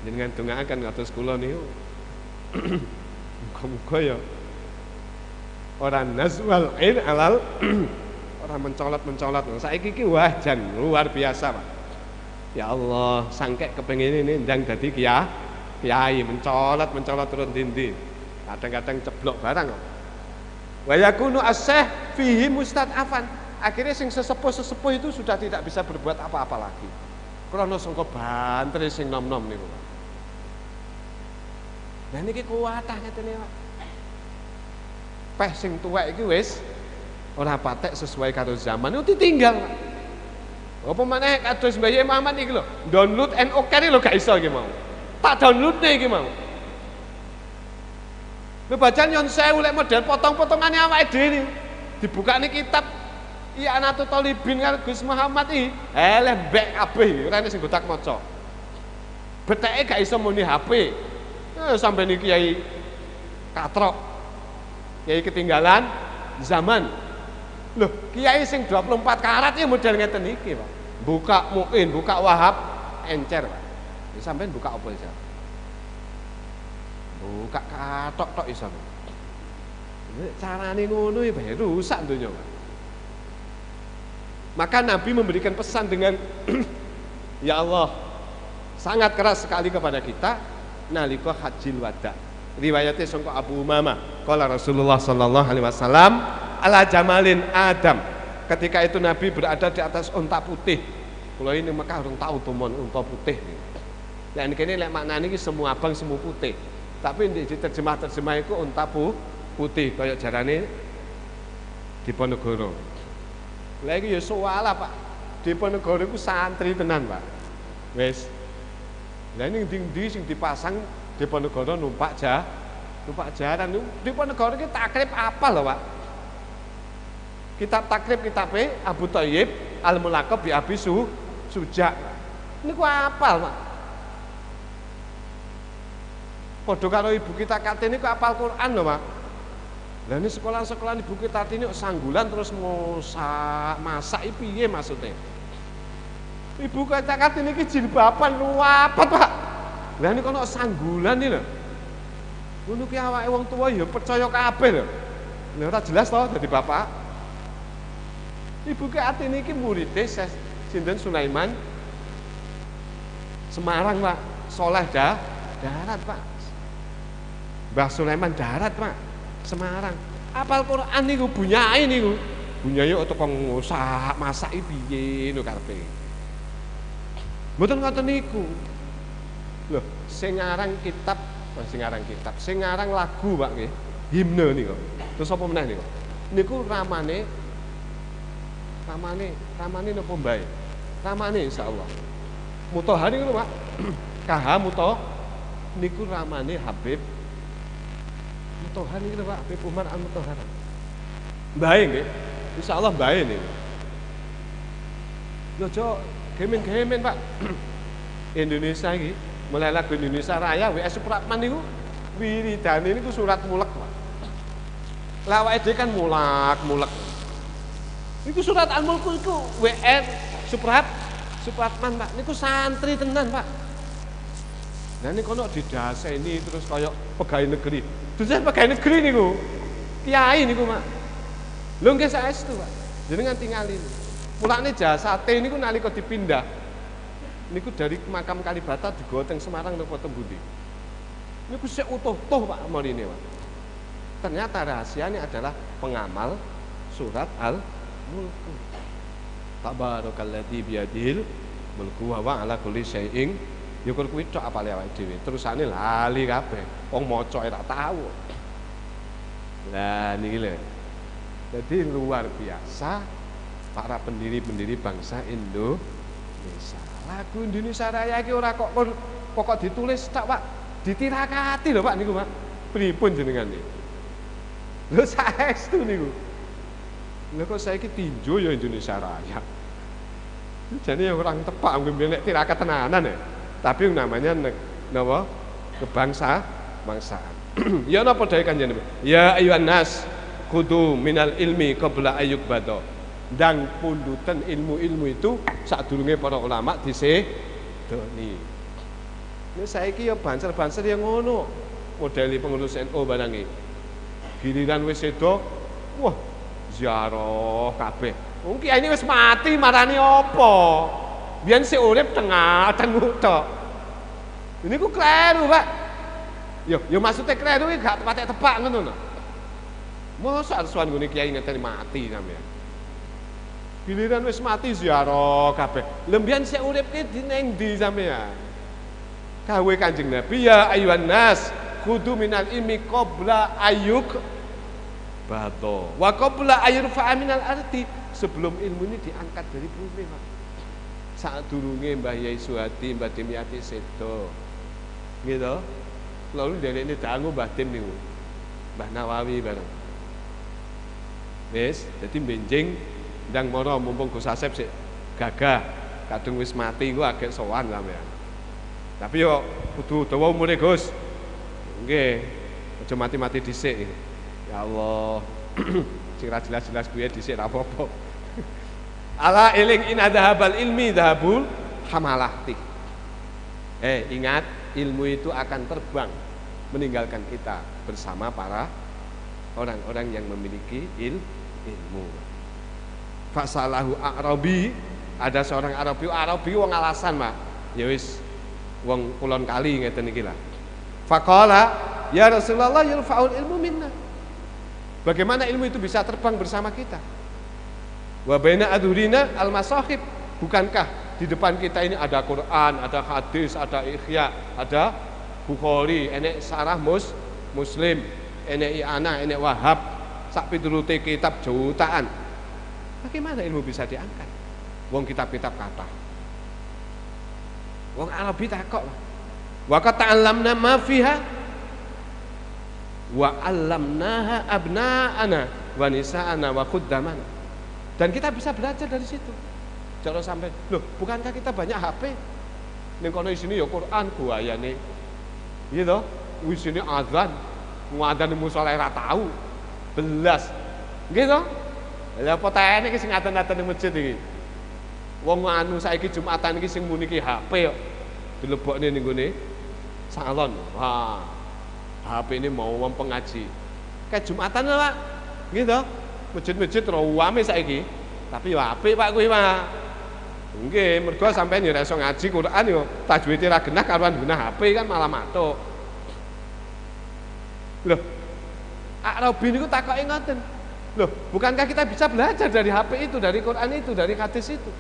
jenengan dongaaken kados kula niku. Muga-muga ya ora nazwal il alal ora mencolot-mencolot. Saiki iki wah jan luar biasa, Pak. Ya Allah, sangkek kepengin ini ndang dadi kiai mencolot-mencolot turun dindi. Kadang-kadang ceblok barang kok. Wa yakunu as-syekh fihi mustad'afan. Akhirnya sing sesepuh-sesepuh itu sudah tidak bisa berbuat apa-apa lagi. Krana sangka bantere sing nom-nom niku, Pak. Lah niki kuwatah ngeten iki, Pak. Peh sing tuwek iki wis ora patek sesuai karo zaman itu ditinggal, Pak. Apa maneh kados Mbah Yai Muhammad iki lho, download NOK lho gak iso iki mau. Tak downloadne iki mau. Lho bacaan yon sewu lek model potong-potongane awake dhewe niku. Dibukane kitab I'anatut Thalibin karo Gus Muhammad iki, eleh mbek kabeh iki, ora enek sing gotak maca. Beteke gak iso muni HP. Sampai niki kiai katrok. Kiai ketinggalan zaman. Loh, kiai sing 24 karat ya model ngeten iki, Pak. Buka Muin, buka Wahab, encer, Pak. Ya sampean buka apa iso? Buka katok tok iso. Carane ngono ya rusak donya, Pak. Maka Nabi memberikan pesan dengan ya Allah, sangat keras sekali kepada kita nalika hajjil wada. Riwayatnya sangka Abu Umamah, qala Rasulullah sallallahu alaihi wasallam ala jamalin Adam. Ketika itu Nabi berada di atas unta putih. Kula ini Mekah urung tau tumon unta putih. Lah kene lek maknane iki semua abang semua putih. Tapi di terjemah-terjemah iku unta putih kaya jarane Diponegoro. Lah iki ya soalah, Pak. Diponegoro iku santri tenan, Pak. Wis. Lah ning ndi-ndi sing dipasang Diponegoro numpak numpak jaran. Diponegoro iki takrib apa lho, Pak? Kitab takrib kitabe Abu Thayyib Al-Mulaqab bi Abi Suja. Niku apal, Pak. Padha karo ibu kita Kartini niku apal Quran lho, Pak. Lah ini sekolah-sekolah ibu kita ini sanggulan terus masak iki piye maksudnya? Ibu kita Kartini iki jilbaban ruwapet, Pak. Lah ini kono sanggulan iki lho. Ngono ki awake wong tuwa ya percaya kabeh lho. Lha ora jelas to dadi bapak. Ibu Kartini iki muride sinten Sulaiman Semarang, Pak. Soleh darat, Pak. Mbah Sulaiman darat, Pak. Semarang. Apal Quran niku bunyai niku. Bunyai kok teko ngusak masak iki piye ngono karepe. Mboten ngoten niku. Loh, sing ngarang kitab, sing ngarang kitab, sing ngarang lagu, Pak nggih. Himne niku. Terus apa meneh niku? Niku ramane napa mbae? Ramane insyaallah. Mutohari niku, Pak. KH Muto niku ramane Habib Mutohar niku, Pak, Habib Umar Al-Mutohar. Mbae nggih. Insyaallah mbae niku. Lho aja gemen-gemen, Pak. Indonesia iki mulai lagu Indonesia Raya W.S. Supratman niku wiridane niku surat mulek, Pak. Lah awake dhewe kan mulak-mulek. Niku surat Al-Mulk iku W.S. Supratman, Pak. Niku santri tenan, Pak. Lah niku kono didaseni terus kaya pegawai negeri. Terus pegawai negeri niku. Kiai niku, Pak. Lho nggih saestu, Pak. Jenengan tingali. Mulane jasate niku nalika dipindah niku dari makam Kalibata digawa teng Semarang napa teng pundi. Niku sik utuh-utuh, Pak, marine, Pak. Ternyata rahasianya adalah pengamal surat Al-Mulk. Tabarakalladzi biyadihil mulku wa huwa ala kulli syai'in. Ya kuwi tok apale awake dhewe. Terusane lali kabeh. Wong maca ora tau. Lah niki lho. Jadi luar biasa para pendiri-pendiri bangsa Indonesia. Lagu Indonesia Raya iki ora kok pokok ditulis tok, Pak. Ditirakati lho, Pak niku, Pak. Pripun jenengan niki? Lho saestu niku. Lha kok saiki tinju ya Indonesia Raya. Jane ya kurang tepak mungkin nek tirakat tenanan ya. Tapi namanya napa? Kebangsa, bangsaan. Ya napa dhewe Kanjeng Nabi? Ya ayuhan nas kudu minal ilmi qabla ayyukbado. Ndang pundutan ilmu-ilmu itu sadurunge para ulama disedoni. Ini saiki ya banser-banser yang ngono. Modeli pengurus NU barang iki. Giliran wis sedo, wah ziarah kabeh. Wong kiai ini wis mati marani apa? Biyen sik urip tengah tenguk tok. Ini ku kleru, Pak. Yo, yo maksudnya kleru iki gak patek tepak ngono lho. Mosok arep sowan nggone kiai ngenteni mati sampean. Giliran wis mati ziarah kabeh. Lha mbiyen sik urip ki ning ndi sampean? Kawe Kanjeng Nabi ya ayuhan nas kudu minal ilmi qabla ayyuk bado wa qabla ayyurfa'a minal ardi, sebelum ilmu ini diangkat dari bumi, Pak. Sadurunge Mbah Yai Suhadi, Mbah Dimyati sedo. Gitu. Lalu ini dangu Mbah Dim niku. Mbah Nawawi bareng. Wis, dadi benjing ndang mara mumpung Gus Asep sik gagah, kadung wis mati engko agek sowan sampean. Tapi yo kudu dawa umure, Gus. Nggih, aja mati-mati dhisik. Ya Allah. Sing ra jelas-jelas kuwi dhisik ra apa-apa. Ala eling inna dhahabal ilmi dhahabul hamalati. Ingat, ilmu itu akan terbang meninggalkan kita bersama para orang-orang yang memiliki ilmu. Fasalahu A'rabi, ada seorang Arabi, Arabi wong alasan, Pak. Ya wis wong kulon kali ngeten iki lah. Faqala ya Rasulullah yurfa'ul ilmu minna. Bagaimana ilmu itu bisa terbang bersama kita? Wa baina adhurina al-masahib. Bukankah di depan kita ini ada Quran, ada hadis, ada Ihya, ada Bukhari, enek Sarah Muslim, enek I'anah, enek Wahab, sak piturute kitab jutaan. Bagaimana ilmu bisa diangkat? Wong kitab-kitab kata. Wong Arabi takok. Wa qad ta'allamna ma fiha wa 'allamnaha abna'ana wa nisa'ana wa khuddamana. Dan kita bisa belajar dari situ. Jangan sampai, loh, bukankah kita banyak HP? Ning kono isine ya Quran guayane. Gitu. Isine azan. Ngadzan musala ora tau. Belas. Gitu. Lah apa taene iki sing adzan-adzan ning masjid iki? Wong anu saiki Jumatan iki sing muni ki HP kok. Dilebokne ning gone salon. Wah. HP ini mau wong pengaji. Kayak Jumatan lho, Pak. Gitu. Masjid-masjid rame saiki. Tapi yo apik, Pak, kuwi, Pak. Nggih, mergo sampean yo ora iso ngaji Quran yo tajwide ra genah karuan genah HP kan malah matuk. Loh, Arabi niku takoke ngoten. Loh, bukankah kita bisa belajar dari HP itu, dari Quran itu, dari hadis itu?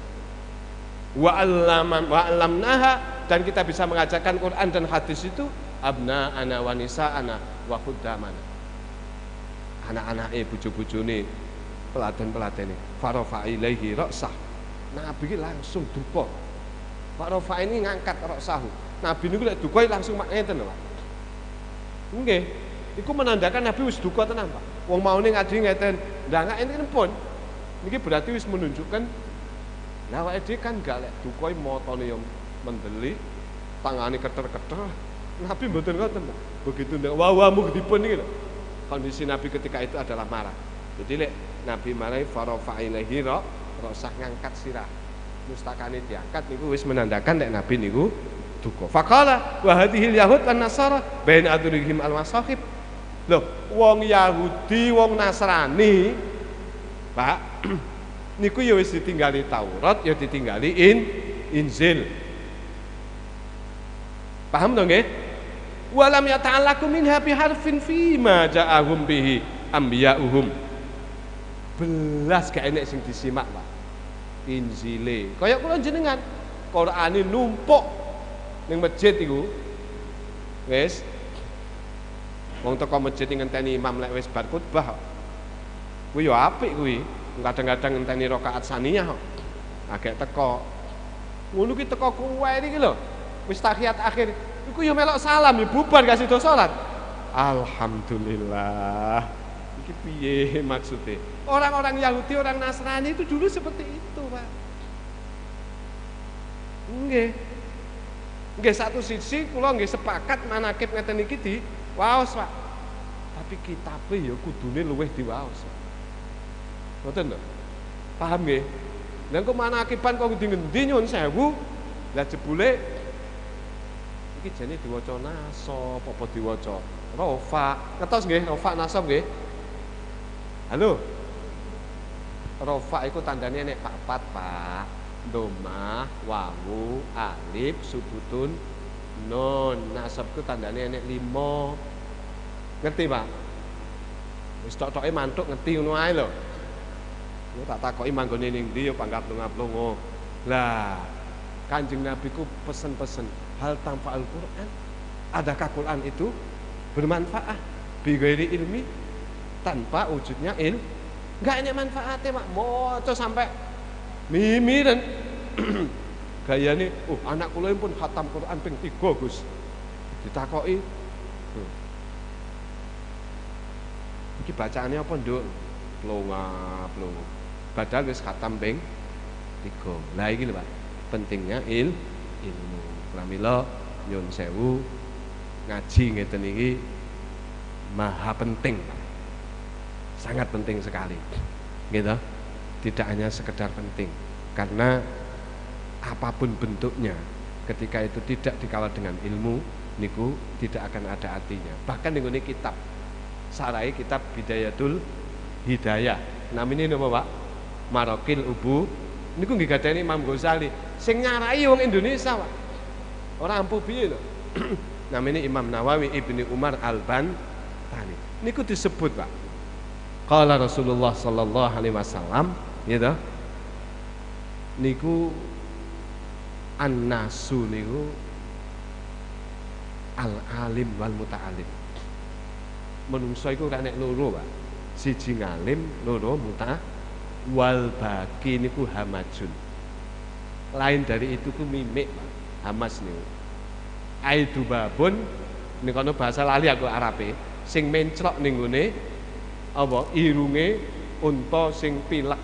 Wa 'allamnaha, dan kita bisa mengajarkan Quran dan hadis itu abna'ana wa nisa'ana wa khuddamana. Anak-anake, bojo-bojone, peladen-peladene. Farafa ilaihi ra'sah. Nabi ki langsung duka. Farafa ini ngangkat ra'sahu. Nabi niku lek duka langsung mak ngeten lho, Pak. Nggih. Iku menandakan Nabi wis duka tenan, Pak. Wong maune ngaji ngeten, ndangak enten pun. Niki berarti wis menunjukkan lah awake dhewe kan gak lek duka matane yo mendeli, tangane keter-keter. Nabi mboten ngoten, Pak. Begitu ndak wa mughdibun niki lho. Kondisi Nabi ketika itu adalah marah. Jadi lek Nabi marah farafa ilaihi ra'sah, ngangkat sirah. Mustakane diangkat niku wis menandakan lek Nabi niku duka. Faqala wa hadhil yahud wan nasara bain adrihim al masahib. Loh, wong Yahudi, wong Nasrani, Pak, niku ya wis ditinggali Taurat, ya ditinggali Injil. Paham dong nggih? Walam yata'allaqu minha biharfin fima ja'ahum bihi anbiya'uhum. Belas gak enek sing disimak, Pak. Injile. Kaya kula jenengan, Qur'ane numpuk ning masjid iku. Wis. Wong teko masjid ngenteni imam lek wis bar khutbah. Kuwi ya apik kuwi. Kadang-kadang ngenteni rakaat saniyah kok. Agek teko. Ngono ki teko kuwe iki lho. Wis tahiyat akhir. Iku ya melok salam ya bubar gak sida salat. Alhamdulillah. Iki piye maksudnya? Orang-orang Yahudi, orang Nasrani itu dulu seperti itu, Pak. Nggih. Nggih, satu sisi kula nggih sepakat manakib ngeten iki diwaos, Pak. Tapi kitabe ya kudune luwih diwaos, Pak. Ngoten lho. Paham nggih? Lah kok manakiban kok ngendi-ngendi nyuwun sewu. Lah jebule iki jane diwaca nasab apa diwaca rofa? Ngertos nggih rofa nasab nggih? Halo. Rofa iku tandane nek papat, Pak. Domah, wawu, alif, subutun, nun. Nasab ku tandane nek 5. Ngerti, Pak? Wis tok-toke mantuk ngerti ngono ae lho. Yo tak takoki manggone ning ndi yo panggah plonga-plongo. Lah, Kanjeng Nabi ku pesen-pesen, hal tanfa'al Quran? Adakah Quran itu bermanfaat bi ghairi ilmi, tanpa wujudnya enggak enek manfaatnya, Pak. Maca sampai mimiren. Gayane, oh anak kula pun khatam Quran ping 3, Gus. Ditakoki, iki bacaane apa, Nduk? Plonga-plongo. Padahal wis khatam ping 3. Lah iki lho, Pak, pentingnya ilmu. Pramila nyun sewu ngaji ngeten iki maha penting, sangat penting sekali gitu. Tidak hanya sekedar penting, karena apapun bentuknya ketika itu tidak dikawal dengan ilmu niku tidak akan ada artinya. Bahkan niku kitab sarai kitab Bidayatul Hidayah namine napa Pak? Marokil Ubu niku nggih gadhane Imam Ghazali sing nyarai wong Indonesia Pak. Ora ampuh piye lho. Namine Imam Nawawi Ibni Umar Al-Bantani. Niku disebut Pak. Qala Rasulullah sallallahu alaihi wasallam gitu. Niku an-nasu niku al-alim wal muta'alim. Menungso iku ora nek loro Pak. Siji ngalim, loro muta wal baki niku hamajun. Lain dari itu ku mimik Pak. Hamas niku. Aidu babun niku ana bahasa lali aku Arabe sing menclok ning gone apa irunge unta sing pilek.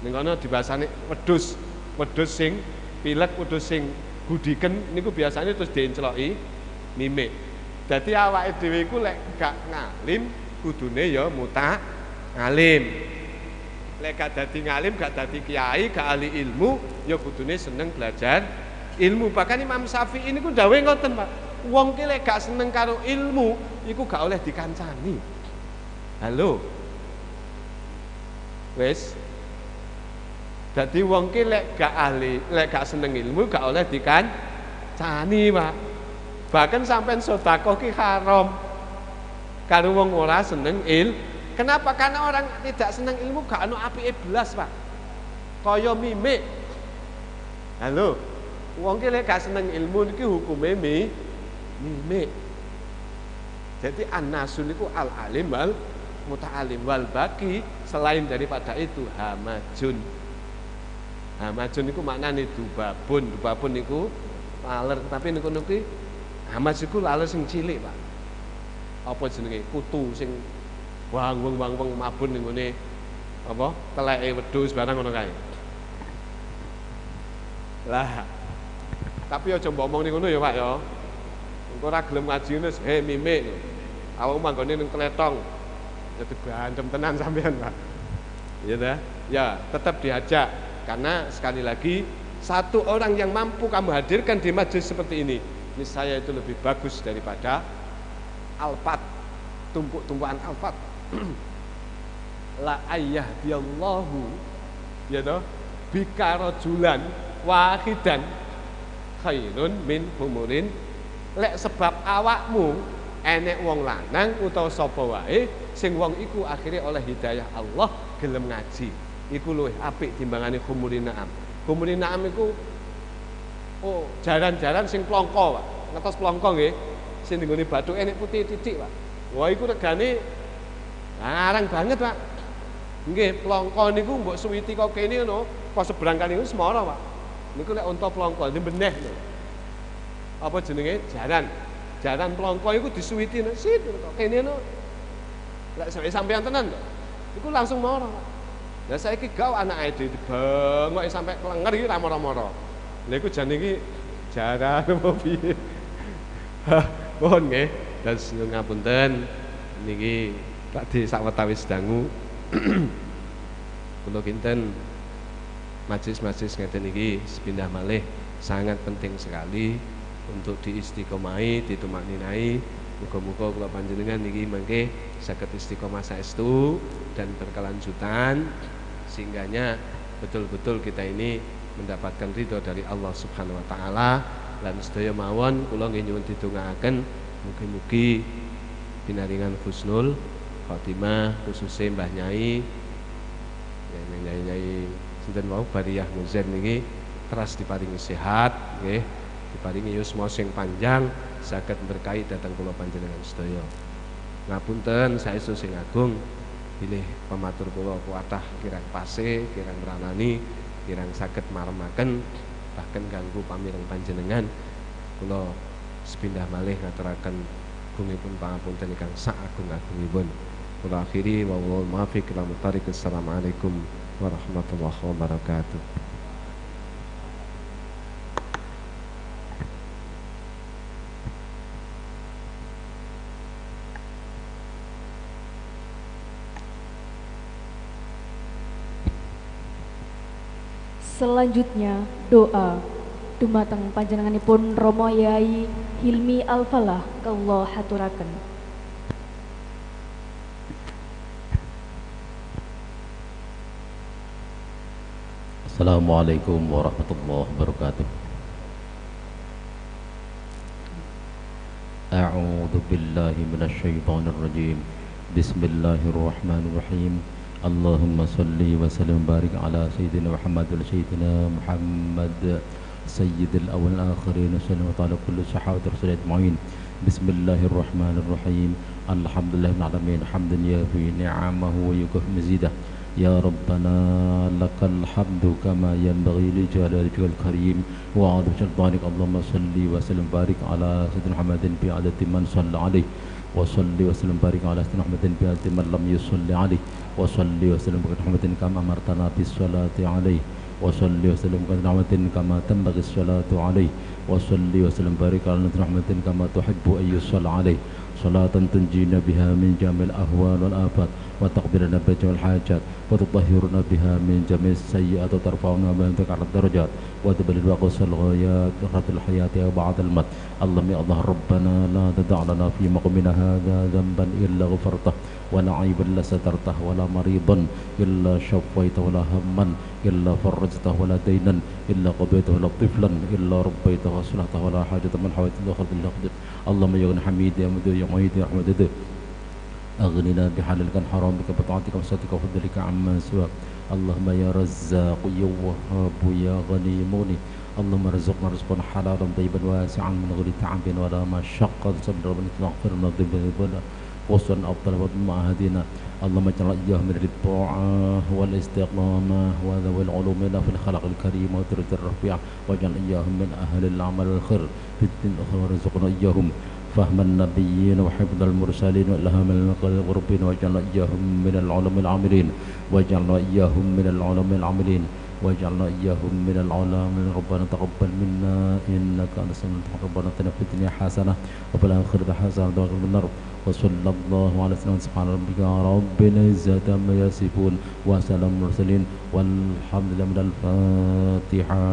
Ning kono dibasane wedhus, wedhus sing pilek, wedhus sing gudiken niku biasanya terus diencloki mimik. Dadi awake dhewe iku lek gak ngalim kudune ya muta ngalim. Lek gak dadi ngalim, gak dadi kiai, gak ahli ilmu, ya kudune seneng belajar ilmu. Bahkan Imam Syafi'i niku dawuh ngoten Pak. Wong ki lek gak seneng karo ilmu iku gak oleh dikancani. Halo. Wis. Dadi wong ki lek gak ahli, lek gak seneng ilmu gak oleh dikancani, Pak. Bahkan sampean sedekah ki haram karo wong ora seneng il. Kenapa? Karena orang tidak seneng ilmu gak ono apike blas, Pak. Kaya mimik. Halo. Wong ki lek gak seneng ilmu niki hukume mimik. Jadi an-nasu niku al-alim wal muta'alim wal baki, selain daripada itu hamajun. Hamajun niku maknane dubabun, dubabun niku laler, tapi niku niki hamaj iku laler sing cilik, Pak. Apa jenenge? Kutu sing wang-wang mabun ning ngene apa? Teleke wedhus barang ngono kae. Lah, tapi aja mbok omong ning ngono ya, Pak ya. Engko ora gelem ngaji wis, he mimik. Awakmu manggone ning tletong. Ya dibantem tenan sampean, Pak. Ya ta? Ya, tetap diajak karena sekali lagi satu orang yang mampu kamu hadirkan di majelis seperti ini, niscaya itu lebih bagus daripada alfat, tumpuk-tumpukan alfat. La ayyahdiyallahu ya toh bika rajulan wahidan khairun min humurin. Lek sebab awakmu enek wong lanang utawa sapa wae sing wong iku akhirnya oleh hidayah Allah gelem ngaji, iku luwih apik timbangane humurin na'am. Humurin na'am iku oh jaran-jaran sing plongko, Pak. Ngetos plongko nggih, sing nggone bathuke enek putih titik, Pak. Wah iku regane larang banget, Pak. Nggih, plongko niku mbok suwiti kok kene ngono, kok seberang kali niku semara, Pak. Niku lek unta plongko beneh lho. Apa jenenge? Jaran. Jaran plongko iku disuwiti sit kok kene ngono. Lek sampean tenan lho. Iku langsung mara, Pak. Lah saiki gak anake dhewe dibengoki sampe klenger iki ra mara-mara. Lha iku jane iki jaran apa piye? Mohon nggih, dan ngapunten niki badhe sawetawis dangu. Kula kinten majelis-majelis ngeten iki sepindah malih sangat penting sekali untuk diistiqomahi, ditumakninai. Muga-muga kula panjenengan niki mangke saged istiqomah saestu dan berkelanjutan sehingganya betul-betul kita ini mendapatkan ridho dari Allah Subhanahu wa taala. Lan sedaya mawon kula nggih nyuwun didongaaken mugi-mugi pinaringan husnul khotimah khususnya Mbah Nyai ya, Nyai-nyai sinten wau Bariyah Muzen niki teras diparingi sehat nggih, diparingi yusma sing panjang saged berkahi dhateng kula panjenengan sedaya. Ngapunten saestu sing agung bilih pematur kula kuatah kirang pase, kirang ranani, kirang saged maremaken bahkan ganggu pamireng panjenengan. Kula sepindah malih ngaturaken gungipun pangapunten ingkang sak agung-agungipun. Kula akhiri wallahul muwaffiq ila aqwamit thariq. Assalamualaikum warahmatullahi wabarakatuh. Selanjutnya doa dumateng panjenenganipun Romo Yai Hilmi Al-Falah kawula haturaken. Assalamualaikum warahmatullahi wabarakatuh. A'udzu billahi minasyaitonir rajim. Bismillahirrahmanirrahim. Allahumma salli wa sallim barik ala sayyidina Muhammad wa sayyidina Muhammad sayyidil awwal akhirin wa sallam ala kulli sahabati rasul ajma'in. Bismillahirrahmanirrahim. Alhamdulillahil alamin hamdan yafi ni'amahu wa yukafi mazidah. Ya Rabbana lakal hamdu kama yanbaghi li jalalikal karim wa 'azimi sultanik. Allahumma salli wa sallim barik ala sayyidina Muhammadin bi adati man shalla alaihi wa salli wa sallim barik ala sayyidina Muhammadin bi adati man lam yusalli alaihi wa salli wa sallim barik Muhammadin kama amartana bis salati alaihi wa salli wa sallim barik Muhammadin kama tanbaghi salatu alaihi wa salli wa sallim barik ala sayyidina Muhammadin kama tuhibbu ay yusalla alaihi salatan tunjina biha min jamil ahwal wal afat wa taqdirna bi jamil hajat wa tutahhiruna biha min jamil sayyi'at wa tarfa'una biha ala darajat wa tuballighuna aqsal ghayat ratul hayati wa ba'd al mat. Allahumma ya Allah rabbana la tad'a lana fi maqamina hadha dhanban illa ghafartah wa la 'aiban illa satartah wa la maridan illa shafaitah wa la hamman illa farajtah wa la daynan illa qadaytah wa la tiflan illa rabbaytah wa aslahtah wa la hajatan min hawaijil akhirati illa qadaytah. Allahumma ya Hamid ya Mudhi ya Mu'id ya Rahmat أغننا بحلالك عن حرامك بطاعتك وصلاتك وفضلك عما سواك. اللهم يا رزاق يا وهاب يا غني مغني اللهم ارزقنا رزقا حلالا طيبا واسعا من غير تعب ولا مشقة. صبر ربنا اغفر لنا ذنوبنا وصلنا أفضل وما هدينا. اللهم اجعل إياهم من الطاعة والاستقامة وذوي العلوم في الخلق الكريم والدرجة الرفيعة واجعل إياهم من أهل العمل الخير في الدين الأخرى وارزقنا إياهم فهم النبيين وحفظ المرسلين والإلهام الغربين واجعلنا إياهم من العلماء العاملين واجعلنا إياهم من العلماء العاملين واجعلنا إياهم من العلماء. ربنا تقبل منا إنك أنت السميع العليم. ربنا آتنا في الدنيا حسنة وفي الآخرة حسنة وقنا النار. وصلى الله على سيدنا سبحان ربك رب العزة عما يصفون وسلام المرسلين والحمد لله من الفاتحة.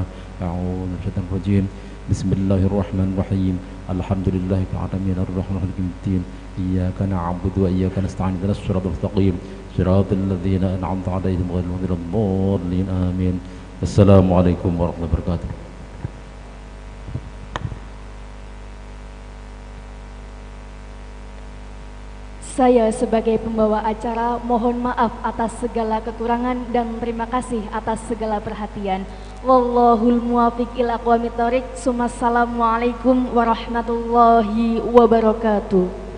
أعوذ بالله من الشيطان الرجيم. بسم الله الرحمن الرحيم. الحمد لله رب العالمين الرحمن الرحيم الدين إياك نعبد وإياك نستعين اهدنا الصراط المستقيم صراط الذين أنعمت عليهم غير المغضوب الضالين آمين. السلام عليكم ورحمة الله وبركاته. Saya sebagai pembawa acara mohon maaf atas segala kekurangan dan terima kasih atas segala perhatian. Wallahul muwafiq ila aqwamit thoriq. Assalamualaikum warahmatullahi wabarakatuh.